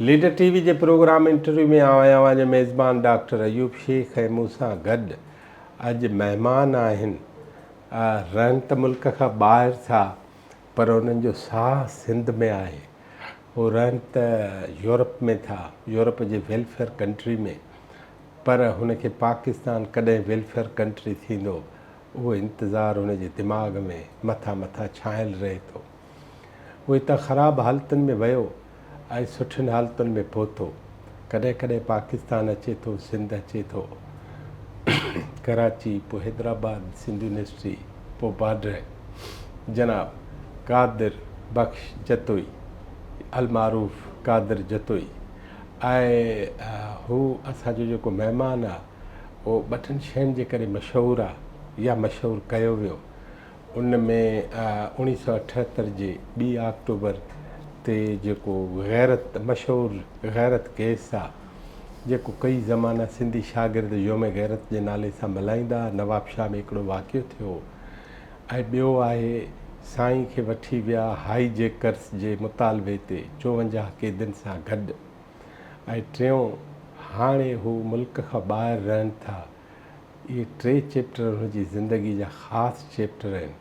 Leader ٽي V جي programme interview ۾ آئون آهيان اوهان جو ميزبان ڊاڪٽر ايوب شيخ ۽ مون سان گڏ اڄ مهمان آهن رهن ته ملڪ کان ٻاهر ٿا پر انهن جو ساهه سنڌ ۾ آهي هو رهن ته يورپ ۾ ٿا يورپ جي ويلفيئر ڪنٽري ۾ پر هن کي پاڪستان ڪڏهن ويلفيئر ڪنٽري ٿيندو اهو انتظار هن جي دماغ ۾ مٿان مٿان ڇانيل رهي ٿو. هو هتان خراب حالتن ۾ ويو ۽ سٺين حالتن ۾ پهتو. ڪڏهن ڪڏهن پاڪستان اچي ٿو، سنڌ اچي ٿو. ڪراچي، پوء حيدرآباد، سنڌ يونيورسٽي، پوء بارڊر. جناب قادر بخش جتوئي المعروف قادر جتوئي ۽ هو اسان جو جيڪو مهمان آ، اهو ٻه ٽن شين جي ڪري مشهور آ يا مشهور ڪيو ويو. ان ۾ اوڻيهه سئو اٺهتر جي ٻي آڪٽوبر تي جيڪو غيرت مشهور غيرت ڪيس آ جيڪو ڪئي زمانا سنڌي شاگرد يوم غيرت جي نالي سان ملهائيندا ها نوابشاهه ۾ هڪڙو واقعو ٿيو هو ۽ ٻيو آهي سائين کي وٺي ويا هائي جيڪرس جي مطالبي تي 54 قيدين سان گڏ. ۽ ٽيون هاڻي هو ملڪ کان ٻاهر رهن ٿا. اهي ٽي چيپٽر هن جي زندگي جا خاص چيپٽر آهن.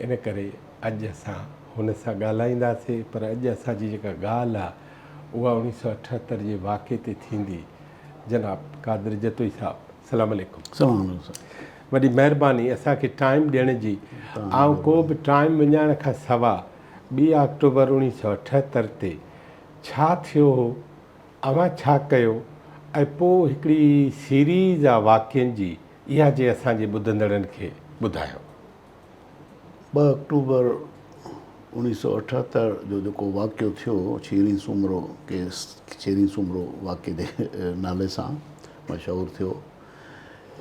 ان ڪري اڄ اسان هن سان ڳالهائينداسين پر اڄ اسان جي جيڪا ڳالهه آهي اها اوڻيهه سئو اٺهتر جي واقعي تي ٿيندي. جناب قادر جتوئي صاحب سلام عليڪم. سلام عليڪم سر. وڏي مهرباني اسان کي ٽائيم ڏيڻ جي. آئون ڪو به ٽائيم وڃائڻ کان سوا ٻي آڪٽوبر اوڻيهه سئو اٺهتر تي ڇا ٿيو هو، اوهان ڇا ڪيو ۽ پوء هڪڙي سيريز آ واقعن جي اها جي اسان جي ٻڌندڙن کي ٻڌايو. 2 آڪٽوبر 1978 جو جيڪو واقعو ٿيو شيرين سومرو ڪيس شيرين سومرو واقعي جي نالي سان مشهور ٿيو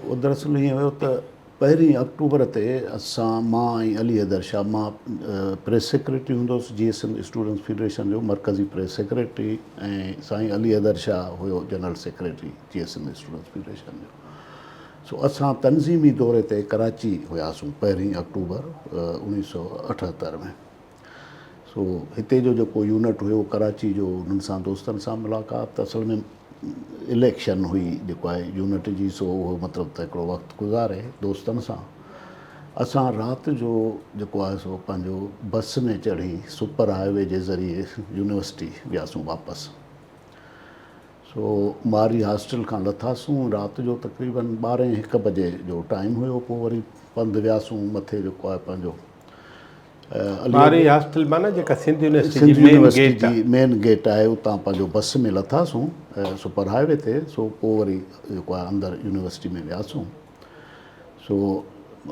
اهو دراصل ائين هيو ته پهرين آڪٽوبر تي اسان، مان ۽ علي حيدر شاهه، مان پريس سيڪريٽري هوندو هوس جيئي سنڌ اسٽوڊنٽس فيڊريشن جو مرڪزي پريس سيڪريٽري ۽ سائين علي حيدر شاهه هيو جنرل سيڪريٽري جيئي سنڌ اسٽوڊنٽس فيڊريشن جو. سو اسان تنظيمي دوري تي ڪراچي هياسون پهرين آڪٽوبر 1978 ۾. سو هتي جو جيڪو يونٽ هيو ڪراچي جو انهن سان دوستن سان ملاقات ته اصل ۾ اليڪشن هئي جيڪو آهي يونٽ جي سو اهو مطلب ته هڪڙو وقت گذاري دوستن سان اسان رات جو جيڪو آهي سو پنهنجو بس ۾ چڙهي سپر هاء وي جي ذريعي يونيورسٽي وياسون واپس سو ماري هاسٽل کان لٿاسون رات جو تقريبن ٻارهين هڪ بجي جو ٽائيم هيو پوء وري پنڌ وياسون مٿي جيڪو آهي پنهنجو مارئي هاسٽل معنيٰ جيڪا سنڌ يونيورسٽي جي مين گيٽ آهي. مين گيٽ آهي اتان پنهنجو بس ۾ لٿاسون سپر هاء وي تي سو پوء وري جيڪو آهي اندر يونيورسٽي ۾ وياسون سو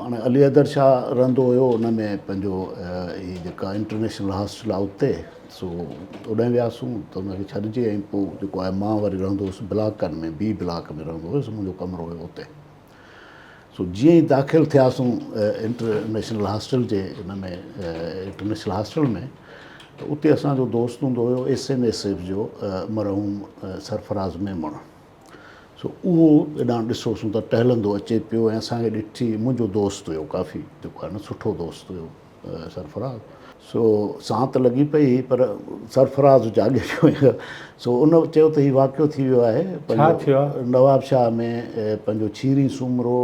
هاڻي علي حيدر شاهه رهندو هيو ان ۾ پنهنجو هي جيڪا انٽرنيشنل هاسٽل آهي اتي سو اوڏانهن وياسون ته ان کي ڇڏجي ۽ پوء جيڪو آهي مان وري رهندو هوس بلاڪن ۾ بي بلاڪ ۾ رهندو هيس منهنجو ڪمرو هيو اتي. سو جيئن ئي داخل ٿياسون انٽرنيشنل هاسٽل جي ان ۾ انٽرنيشنل هاسٽل ۾ ته اتي اسان جو دوست هوندو هيو ايس اين ايس ايف جو مرحوم سرفراز ميمڻ سو اهو هيڏانهن ڏسوسون ته ٽهلندو اچي پيو ۽ اسان کي ڏٺي منهنجو دوست هيو ڪافي جيڪو آهي نه سٺو دوست هيو سرفراز سو سانت لڳي پئي هئي پر سرفراز جاڳي پيو هيو سو ان چيو ته هي واقعو ٿي ويو آهي ڇا ٿيو آهي؟ نواب شاهه ۾ پنهنجو ڇيري سومرو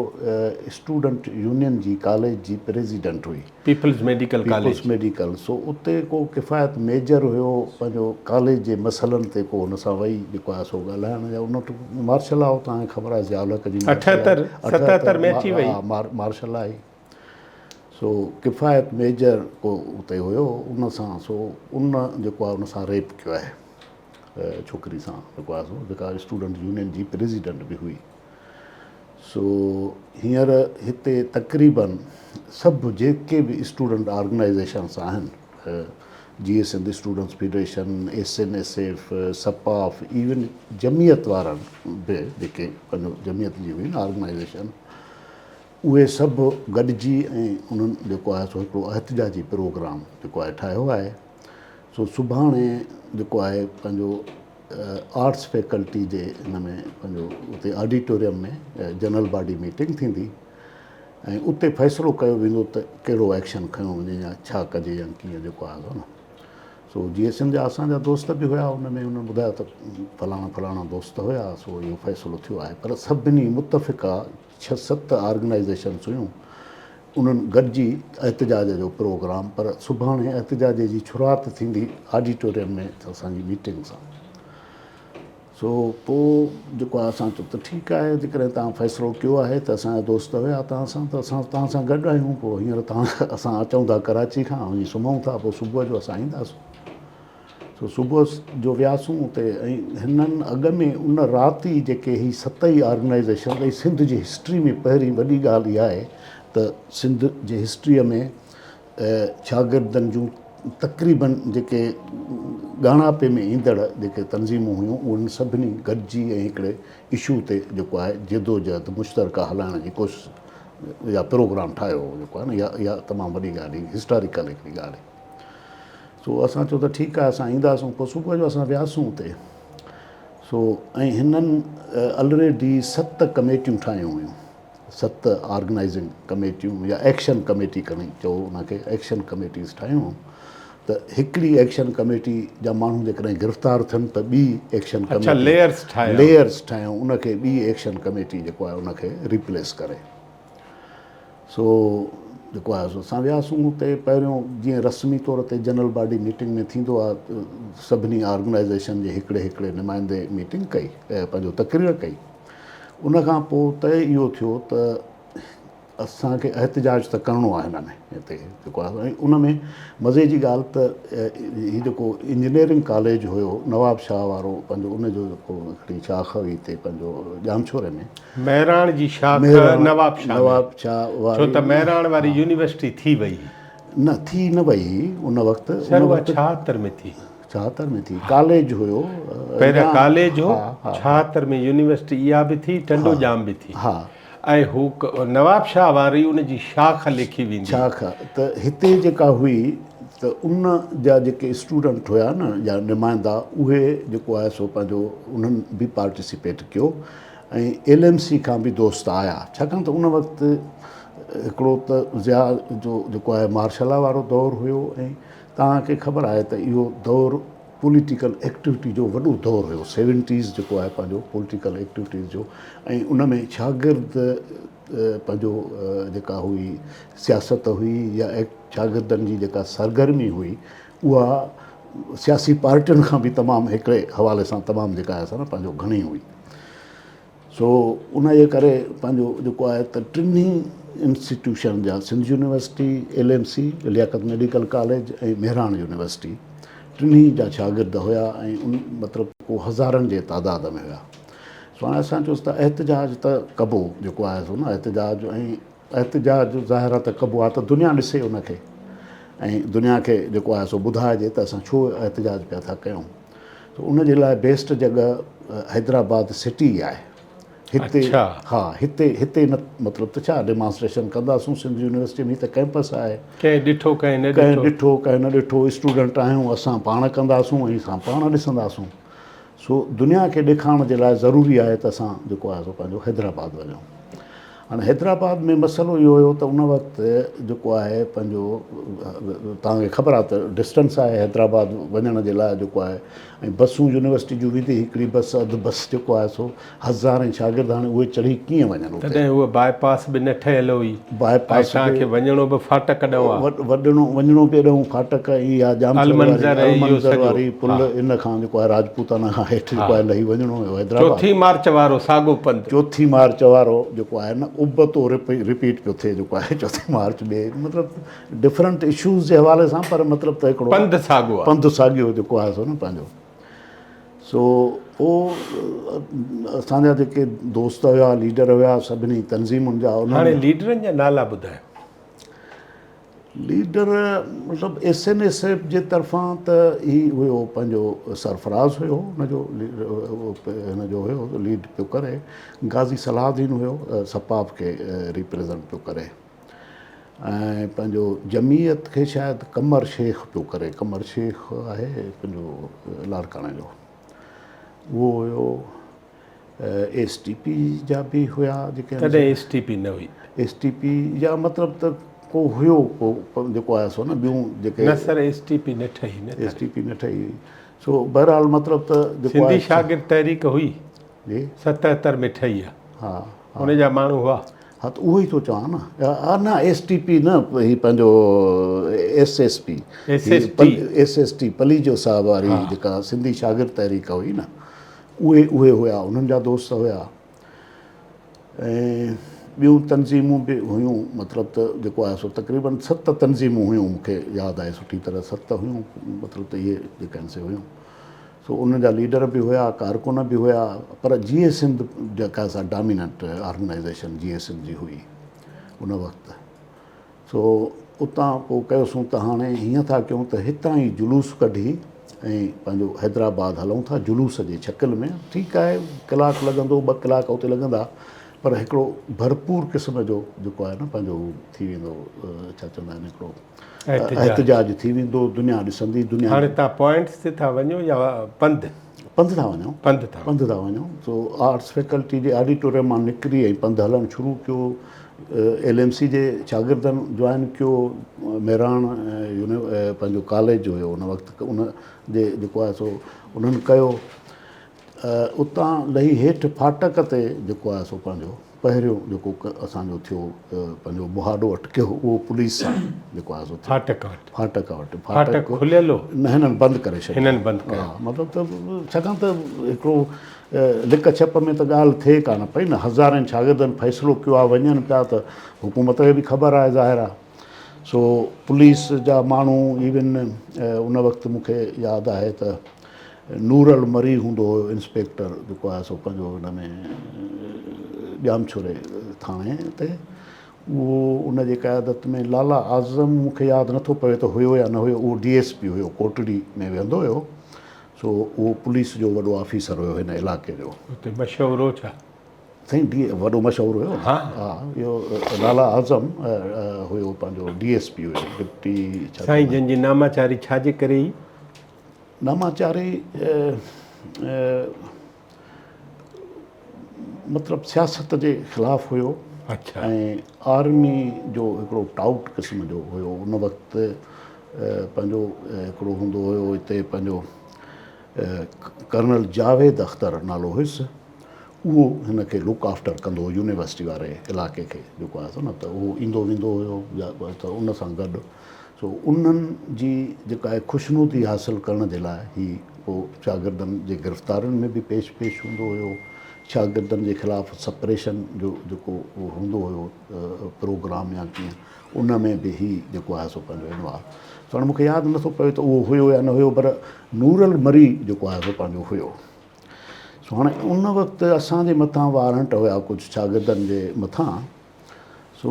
اسٽوڊنٽ يونين جي ڪاليج جي پريزيڊنٽ هئي Peoples Medical College Peoples Medical سو اتي ڪو ڪفايت ميجر هيو پنهنجو ڪاليج جي مسئلن تي ڪو هن سان وئي جيڪو آهي سو ڳالهائڻ يا ان وٽ مارشل لا هو توهان کي خبر آهي ضياء الحق جي اٺهتر ستهتر ۾ اچي وئي مارشل لا هئي سو ڪفايت ميجر ڪو اتي هيو ان سان سو ان جيڪو آهي ان سان ريپ ڪيو آهي ڇوڪري سان جيڪو آهي سو جيڪا اسٽوڊنٽ يونين جي پريزيڊنٽ به هئي سو هينئر هتي تقريبن سڀ جيڪي به اسٽوڊنٽ آرگنائيزيشنس آهن جي اي Sindh students federation S N S F سپاف ايون جميعت وارن به جيڪي پنهنجو جميعت جي هئي نه آرگنائيزيشن اهي سڀ گڏجي ۽ انهن جيڪو آهي سو هڪڙو احتجاجي پروگرام جيڪو آهي ٺاهيو آهي سو سڀاڻي جيڪو آهي پنهنجو آرٽس فيڪلٽي جي ان ۾ پنهنجو اتي آڊيٽوريم ۾ جنرل باڊي ميٽنگ ٿيندي ۽ اتي فيصلو ڪيو ويندو ته ڪهڙو ايڪشن کنيو وڃي يا ڇا ڪجي يا ڪيئن جيڪو آهي سو نه. سو جي ايس ايم جا اسان جا دوست به هيا ان ۾ انهن ٻڌايو ته فلاڻا فلاڻا دوست هيا سو اهو فيصلو ٿيو آهي پر سڀني متفقه ڇهه ست آرگنائيزيشنس هيون انهن گڏجي احتجاج جو پروگرام پر سڀاڻي احتجاج جي شروعات ٿيندي آڊيٽوريم ۾ اسان جي ميٽنگ سان سو پوء جيڪو آهي اسان چيو ته ٺيڪ آهي جيڪڏهن توهان فيصلو ڪيو آهي ته اسان جا دوست هيا توهان سان ته اسان توهان سان گڏ آهيون پوء هينئر توهان اسان اچون ٿا ڪراچي کان وڃي سمهون ٿا پوء صبح جو اسان اينداسون سو صبح جو وياسون اتي ۽ هنن اڳ ۾ ان رات ئي جيڪي هي ست ئي آرگنائيزيشن ۽ سنڌ جي هسٽري ۾ پهرين وڏي ڳالهه اها آهي ته سنڌ جي هسٽريء ۾ شاگردن جون تقريبن جيڪي ڳاڻاپي ۾ ايندڙ جيڪي تنظيمون هيون انهن سڀني گڏجي ۽ هڪڙي اشو تي جيڪو آهي جدوجهد مشترڪه هلائڻ جي ڪوشش يا پروگرام ٺاهيو هو جيڪو آهي نه اها اها تمام وڏي ڳالهه هئي هسٽاريڪل هڪڙي ڳالهه هئي سو اسان چيو ته ٺيڪ آهي اسان اينداسون پوء صبح جو اسان وياسون اتي سو ۽ هنن الريڊي ست ڪميٽيون ٺاهيون هيون ست آرگنائيزنگ ڪميٽيون يا ايڪشن ڪميٽي کڻي چئو ان کي ايڪشن ڪميٽيز ٺاهيون ته هڪڙي ايڪشن ڪميٽي جا ماڻهو جيڪڏهن گرفتار ٿين ته ٻي ايڪشن ڪميٽي ليئرز ٺاهيون ليئرز ٺاهيون ان کي ٻي ايڪشن ڪميٽي جيڪو آهي ان کي ريپليس ڪري سو جيڪو آهي سو اسان وياسون اتي پهريون جيئن رسمي طور تي جنرل باڊي ميٽنگ ۾ ٿيندو آهي سڀني آرگنائيزيشن جي هڪڙي هڪڙي نمائندي ميٽنگ ڪئي پنهنجو تقرير ڪئي ان کان پوء طئي اهو ٿيو ته اسان کي احتجاج ته ڪرڻو آهي هن ۾ هتي جيڪو آهي ۽ ان ۾ مزي جي ڳالهه ته هي جيڪو انجنيئرنگ ڪاليج هيو نواب شاهه وارو پنهنجو ان جو جيڪو هڪڙي شاخ هئي هتي پنهنجو ڄامشوري ۾ مهراڻ جي شاخ نواب شاهه نواب شاهه واري ڇو ته مهراڻ واري يونيورسٽي ٿي وئي نه ٿي نه وئي ان وقت سر اها 76 ۾ ٿي 76 ۾ ٿي ڪاليج هيو پهريان ڪاليج هو 76 ۾ يونيورسٽي اها به ٿي ٽنڊو ڄام به ٿي ها ۽ هو نواب شاهه واري ان جي شاخ ليکي ويندي شاخ ته هتي جيڪا هئي ته ان جا جيڪي اسٽوڊنٽ هيا نه يا نمائندا اهي جيڪو آهي سو پنهنجو انهن به پارٽيسپيٽ ڪيو ۽ ايل ايم سي کان به دوست آيا ڇاڪاڻ ته ان وقت هڪڙو ته ضياء جو جيڪو آهي مارشلا وارو دور هيو ۽ توهان کي خبر آهي ته اهو دور پوليٽيڪل ايڪٽيوٽي جو وڏو دور هيو سيونٽيز جيڪو آهي پنهنجو پوليٽيڪل ايڪٽيوٽيز جو ۽ ان ۾ شاگرد پنهنجو جيڪا هئي سياست هئي يا شاگردن جي جيڪا سرگرمي هئي اها سياسي پارٽين کان به تمام هڪڙي حوالي سان تمام جيڪا آهي سا نه پنهنجو گهڻي هئي سو ان جي ڪري پنهنجو جيڪو آهي ته ٽنهي انسٽيٽيوشن جا Sindh university, L M C, Liaquat medical college ۽ Mehran university ٽنهي جا شاگرد هيا ۽ ان مطلب ڪو هزارن جي تعداد ۾ هيا. سو هاڻي اسان چيوسين ته احتجاج ته ڪبو جيڪو آهي سو نه احتجاج ۽ احتجاج ظاهر آهي ته ڪبو آهي ته دنيا ڏسي ان کي ۽ دنيا کي جيڪو آهي سو ٻڌائجي ته اسان ڇو احتجاج پيا ٿا ڪيون. ته ان جي لاء بيسٽ جڳهه حيدرآباد سٽي ئي آهي هتي ها هتي هتي نه مطلب ته ڇا ڊيمانسٽريشن ڪنداسون سنڌ يونيورسٽي ۾ ته ڪيمپس آهي ڪنهن ڏٺو ڪنهن نه ڏٺو ڪنهن ڏٺو ڪنهن نه ڏٺو اسٽوڊنٽ آهيون اسان پاڻ ڪنداسون ۽ اسان پاڻ ڏسنداسون سو دنيا کي ڏيکارڻ جي لاء ضروري آهي ته اسان جيڪو آهي سو پنهنجو حيدرآباد وڃون هاڻي حيدرآباد ۾ مسئلو اهو هيو ته ان وقت جيڪو آهي پنهنجو توهان کي خبر آهي ته ڊسٽنس آهي حيدرآباد وڃڻ جي لاء جيڪو آهي ۽ بسون يونيورسٽي جون ويندي هڪڙي بس اڌ بس جيڪو آهي سو هزارين شاگرد هاڻي اهي چڙهي ڪيئن وڃن اتي. تڏهن هوء باء پاس به نه ٺهيل هئي باء پاس ۽ توهان کي وڃڻو به ڦاٽڪ ڏانهن آ. وڏڻو وڃڻو به ڏانهن ڦاٽڪ ۽ اها ڄامشوري واري المنظر واري پل ان کان جيڪو آهي راجپوتانا کان هيٺ جيڪو آهي لهي وڃڻو هيو حيدرآباد. چوٿين مارچ وارو ساڳو پنڌ. چوٿين مارچ وارو جيڪو آهي نه ابتو رپيٽ پيو ٿئي جيڪو آهي چوٿين مارچ ٻئي مطلب ڊفرنٽ اشوز جي حوالي سان پر مطلب ته هڪڙو پنڌ ساڳيو آهي. پنڌ ساڳيو جيڪو آهي سو نه پنهنجو سو پوء اسان جا جيڪي دوست هيا ليڊر هيا سڀني تنظيمن جا انهن هاڻي ليڊرن جا نالا ٻڌايو. ليڊر مطلب ايس اين ايس ايف جي طرفان ته هي هيو پنهنجو سرفراز هيو ان جو هن جو هيو ليڊ پيو ڪري غازي صلاح الدين هيو سپاف کي ريپريزنٽ پيو ڪري ۽ پنهنجو جمعيت کي شايد قمر شيخ پيو ڪري قمر شيخ آهي پنهنجو لاڙڪاڻي جو اهو هيو ايس ٽي پي جا به هيا جيڪي تڏهن ايس ٽي پي نه هئي ايس ٽي پي يا مطلب ته ڪو هيو ڪو جيڪو آهي سو نه ٻيون جيڪي نه سر ايس ٽي پي نه ٺهي نه ايس ٽي پي نه ٺهي هئي سو بهرحال مطلب ته جيڪو سنڌي شاگرد تحريڪ هئي جي 77 ۾ ٺهي آ ها ان جا ماڻهو هئا. ها ته اهو ئي ٿو چوان نه. ها نه ايس ٽي پي نه هي پنهنجو S S P S S T S S T Palijo صاحب واري جيڪا سنڌي شاگرد تحريڪ هئي نه اهي اهي هيا انهن جا دوست هيا ۽ ٻيون تنظيمون به هيون مطلب ته جيڪو آهي سو تقريبن ست تنظيمون هيون مون کي ياد آهي سٺي طرح ست هيون مطلب ته اهي جيڪا آهن سي هيون سو انهن جا ليڊر به هيا، ڪارڪن به هيا، پر جيئي سنڌ جيڪا سا ڊاميننٽ آرگنائيزيشن جيئي سنڌ جي هئي ان وقت. سو اتان پوء ڪيوسون ته هاڻي هيئن ٿا ڪيون ته هتان ئي جلوس ڪڍي ۽ پنهنجو حيدرآباد هلون ٿا جلوس جي شڪل ۾ ٺيڪ آهي ڪلاڪ لڳندو ٻه ڪلاڪ اتي لڳندا پر هڪڙو ڀرپور قسم جو جيڪو آهي نه پنهنجو هو ٿي ويندو ڇا چوندا آهن هڪڙو احتجاج ٿي ويندو دنيا ڏسندي دنيا هاڻي تان پوائنٽس تي ٿا وڃو يا پنڌ؟ پنڌ ٿا وڃون. پنڌ ٿا پنڌ ٿا وڃون. سو آرٽس فيڪلٽي جي آڊيٽوريم مان نڪري ۽ پنڌ هلڻ شروع ڪيو. ايل ايم سي جي شاگردن جوائن ڪيو. مهراڻ يوني پنهنجو ڪاليج هيو ان وقت ان جي جيڪو آهي سو انهن ڪيو. اتان لهي هيٺ ڦاٽڪ تي جيڪو آهي سو پنهنجو پهريون جيڪو اسان جو ٿيو پنهنجو مهاڏو اٽڪيو اهو پوليس سان جيڪو آهي سو ٿيو. ڦاٽڪ وٽ. ڦاٽڪ وٽ. ڦاٽڪ کليل هو؟ نه هنن بند ڪري ڇڏيو. هنن بند ڪيو. ها مطلب ته ڇاڪاڻ ته هڪڙو لڪ ڇپ ۾ ته ڳالهه ٿئي ڪانه پئي نه هزارين شاگردن فيصلو ڪيو آهي وڃن پيا ته حڪومت کي به خبر آهي ظاهر آهي سو پوليس جا ماڻهو ايون ان وقت مون کي ياد آهي ته نورل مري هوندو هيو انسپيڪٽر جيڪو آهي سو پنهنجو هن ۾ ڄامشوري ٿاڻي تي اهو ان جي قيادت ۾ لالا اعظم مون کي ياد نٿو پوي ته هيو يا نه هيو اهو ڊي ايس پي هيو ڪوٽڙي ۾ ويهندو هيو سو اهو پوليس جو وڏو آفيسر هيو هن علائقي جو. اتي مشهور هو ڇا؟ سائين ڊي وڏو مشهور هيو ها اهو لالا اعظم هيو پنهنجو ڊي ايس پي هيو ڊپٽي سائين جن جي ناماچاري ڇا جي ڪري هئي؟ ناماچاري مطلب سياست جي خلاف هيو ۽ آرمي جو هڪڙو ٽائوٽ قسم جو هيو ان وقت پنهنجو هڪڙو هوندو هيو هتي پنهنجو ڪرنل جاويد اختر نالو هيس اهو هن کي لڪ آفٽر ڪندو هو يونيورسٽي واري علائقي کي جيڪو آهي سو نه ته اهو ايندو ويندو هيو ته ان سان گڏ سو انهن جي جيڪا آهي خوشنودي حاصل ڪرڻ جي لاء هي پوء شاگردن جي گرفتارين ۾ به پيش پيش هوندو هيو شاگردن جي خلاف سپريشن جو جيڪو هوندو هيو پروگرام يا ڪيئن ان ۾ به هي جيڪو آهي سو پنهنجو انوالو سو هاڻي مون کي ياد نٿو پوي ته اهو هيو يا نه هيو پر نورل مري جيڪو آهي سو پنهنجو هيو. سو هاڻي ان وقت اسان جي مٿان وارنٽ هيا ڪجهه شاگردن جي مٿان سو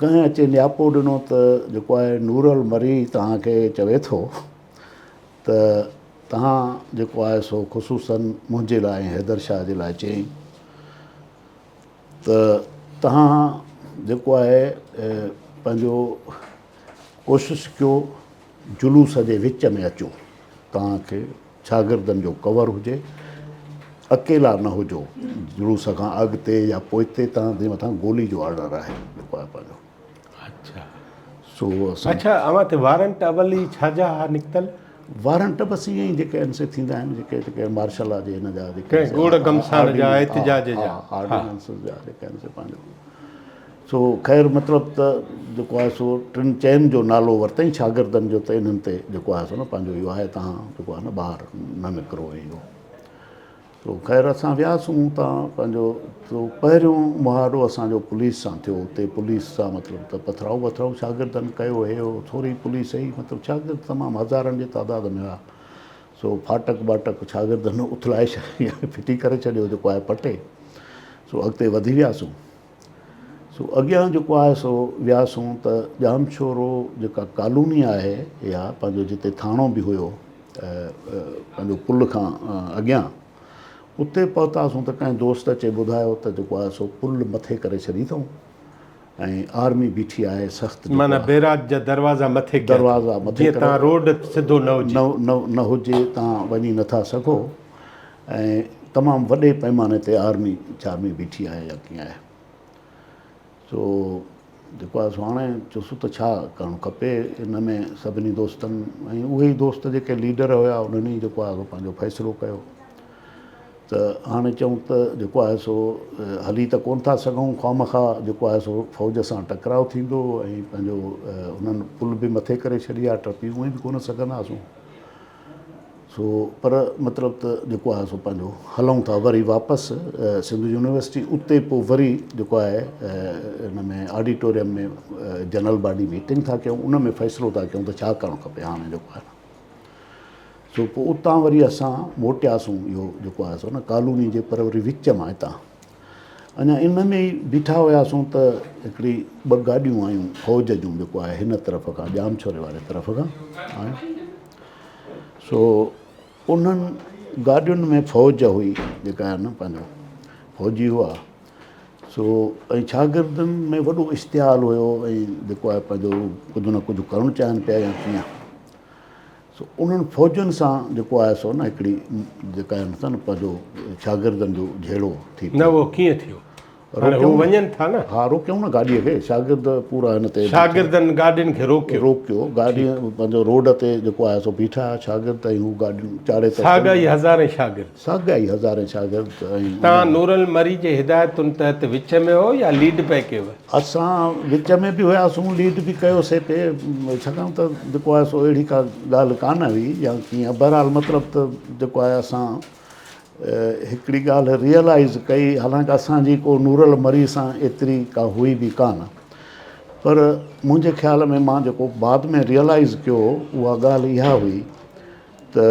ڪنهن اچي نياپو ڏنو ته جيڪو آهي نورل مري توهان کي چوي ٿو ته توهان جيڪو آهي سو خصوصن منهنجي لاء ۽ حيدر شاهه جي لاء چيائين ته توهان جيڪو آهي پنهنجو ڪوشش ڪيو جلوس جي وچ ۾ اچو توهان کي شاگردن جو ڪور هجي، اڪيلا نه هجو، جلوس کان اڳتي يا پوئتي توهان جي مٿان گولي جو آرڊر آهي جيڪو آهي پنهنجو. اڇا سو اسان اڇا اوهان تي وارنٽ اول ئي ڇا جا ها نڪتل؟ وارنٽ بس ائين ئي جيڪي آهن سي ٿيندا آهن جيڪي جيڪي مارشل لا جي هن جا جيڪي ڪنهن گوڙ گهمسان جا احتجاج جا آرڊيننسز جا جيڪي آهن سي پنهنجو سو خير مطلب ته جيڪو آهي سو ٽن چئن جو نالو ورتائين شاگردن جو ته انهن تي جيڪو آهي سو نه پنهنجو اهو آهي تهان جيڪو آهي نه ٻاهر نه نڪرو ۽ اهو سو خير اسان وياسون اتان پنهنجو سو پهريون مهاڏو اسان جو پوليس سان ٿيو اتي پوليس سان مطلب ته پٿراء وٿراء شاگردن ڪيو هي هو ٿوري پوليس هئي مطلب شاگرد تمام هزارن جي تعداد ۾ هيا سو ڦاٽڪ ٻاٽڪ شاگردن اٿلائي ڦٽي ڪري ڇڏيو جيڪو آهي پٽي سو اڳتي وڌي وياسون سو اڳيان جيڪو آهي سو وياسون ته ڄامشورو جيڪا ڪالوني آهي اها پنهنجو جتي ٿاڻو به هيو پنهنجو پل کان اڳيان اتي پهتاسون ته ڪنهن دوست اچي ٻڌايو ته جيڪو آهي سو پل مٿي ڪري ڇڏي اٿئون ۽ آرمي بيٺي آهي سخت معنيٰ بيراج جا دروازا مٿي ڪيا دروازا مٿي جيئن تان روڊ سڌو نه هجي نه نه هجي تان وڃي نٿا سگهو ۽ تمام وڏي پئماني تي آرمي چارمي بيٺي آهي يا ڪيئن آهي. سو جيڪو آهي سو هاڻي چيوسون ته ڇا ڪرڻ کپي ان ۾ سڀني دوستن ۽ اهي ئي دوست جيڪي ليڊر هيا انهن ئي جيڪو آهي سو پنهنجو فيصلو ڪيو ته هاڻي چئون ته جيڪو آهي سو هلي ته ڪونه ٿا سگهون خوامخواه جيڪو آهي سو فوج سان ٽڪراء ٿيندو ۽ پنهنجو انهن پل به مٿي ڪري ڇڏي آهي ٽپي اونئن به ڪونه سگهنداسون سو پر مطلب ته جيڪو آهي سو پنهنجو هلون ٿا وري واپس سنڌ يونيورسٽي اتي پوء وري جيڪو آهي ان ۾ آڊيٽوريم ۾ جنرل باڊي ميٽنگ ٿا ڪيون ان ۾ فيصلو ٿا ڪيون ته ڇا ڪرڻ کپي هاڻي جيڪو آهي سو پوء اتان وري اسان موٽياسون اهو جيڪو آهي سو نه ڪالوني جي پر وري وچ مان هتان اڃا ان ۾ ئي بيٺا هياسون ته هڪڙي ٻه گاڏيون آيون فوج جون جيڪو آهي هن طرف کان ڄامشوري واري طرف کان آيون سو انهن گاڏين ۾ فوج هئي جيڪا آهي نه پنهنجو فوجي هئا سو ۽ شاگردن ۾ وڏو اشتعال هيو ۽ جيڪو آهي پنهنجو ڪجهه نه ڪجهه ڪرڻ چاهين پيا يا ڪيئن سو انهن فوجن سان جيڪو آهي سو نه هڪڙي جيڪا آهي نه پنهنجو شاگردن جو جهيڙو ٿي پيو. نه اهو ڪيئن ٿيو؟ هاڻي هو وڃن ٿا نه. ها روڪيائون نه گاڏيء کي شاگرد پورا هن تي شاگردن گاڏين کي روڪيو. روڪيو گاڏي پنهنجو روڊ تي جيڪو آهي سو بيٺا شاگرد ۽ هو گاڏيون چاڙهي ته ساڳا ئي هزارين شاگرد. ساڳيا ئي هزارين شاگرد ۽. توهان نورل مري جي هدايتن تحت وچ ۾ هو يا ليڊ پئي ڪيو؟ اسان وچ ۾ به هياسون ليڊ به ڪيوسي پئي ڇاڪاڻ ته جيڪو آهي سو اهڙي ڪا ڳالهه ڪانه هئي يا ڪيئن بهرحال مطلب ته جيڪو آهي اسان هڪڙي ڳالهه ريئلائيز ڪئي حالانڪه اسان جي ڪو نورل مري سان ايتري ڪا هئي به ڪانه پر منهنجي خيال ۾ مان جيڪو بعد ۾ ريئلائيز ڪيو اها ڳالهه اها هئي ته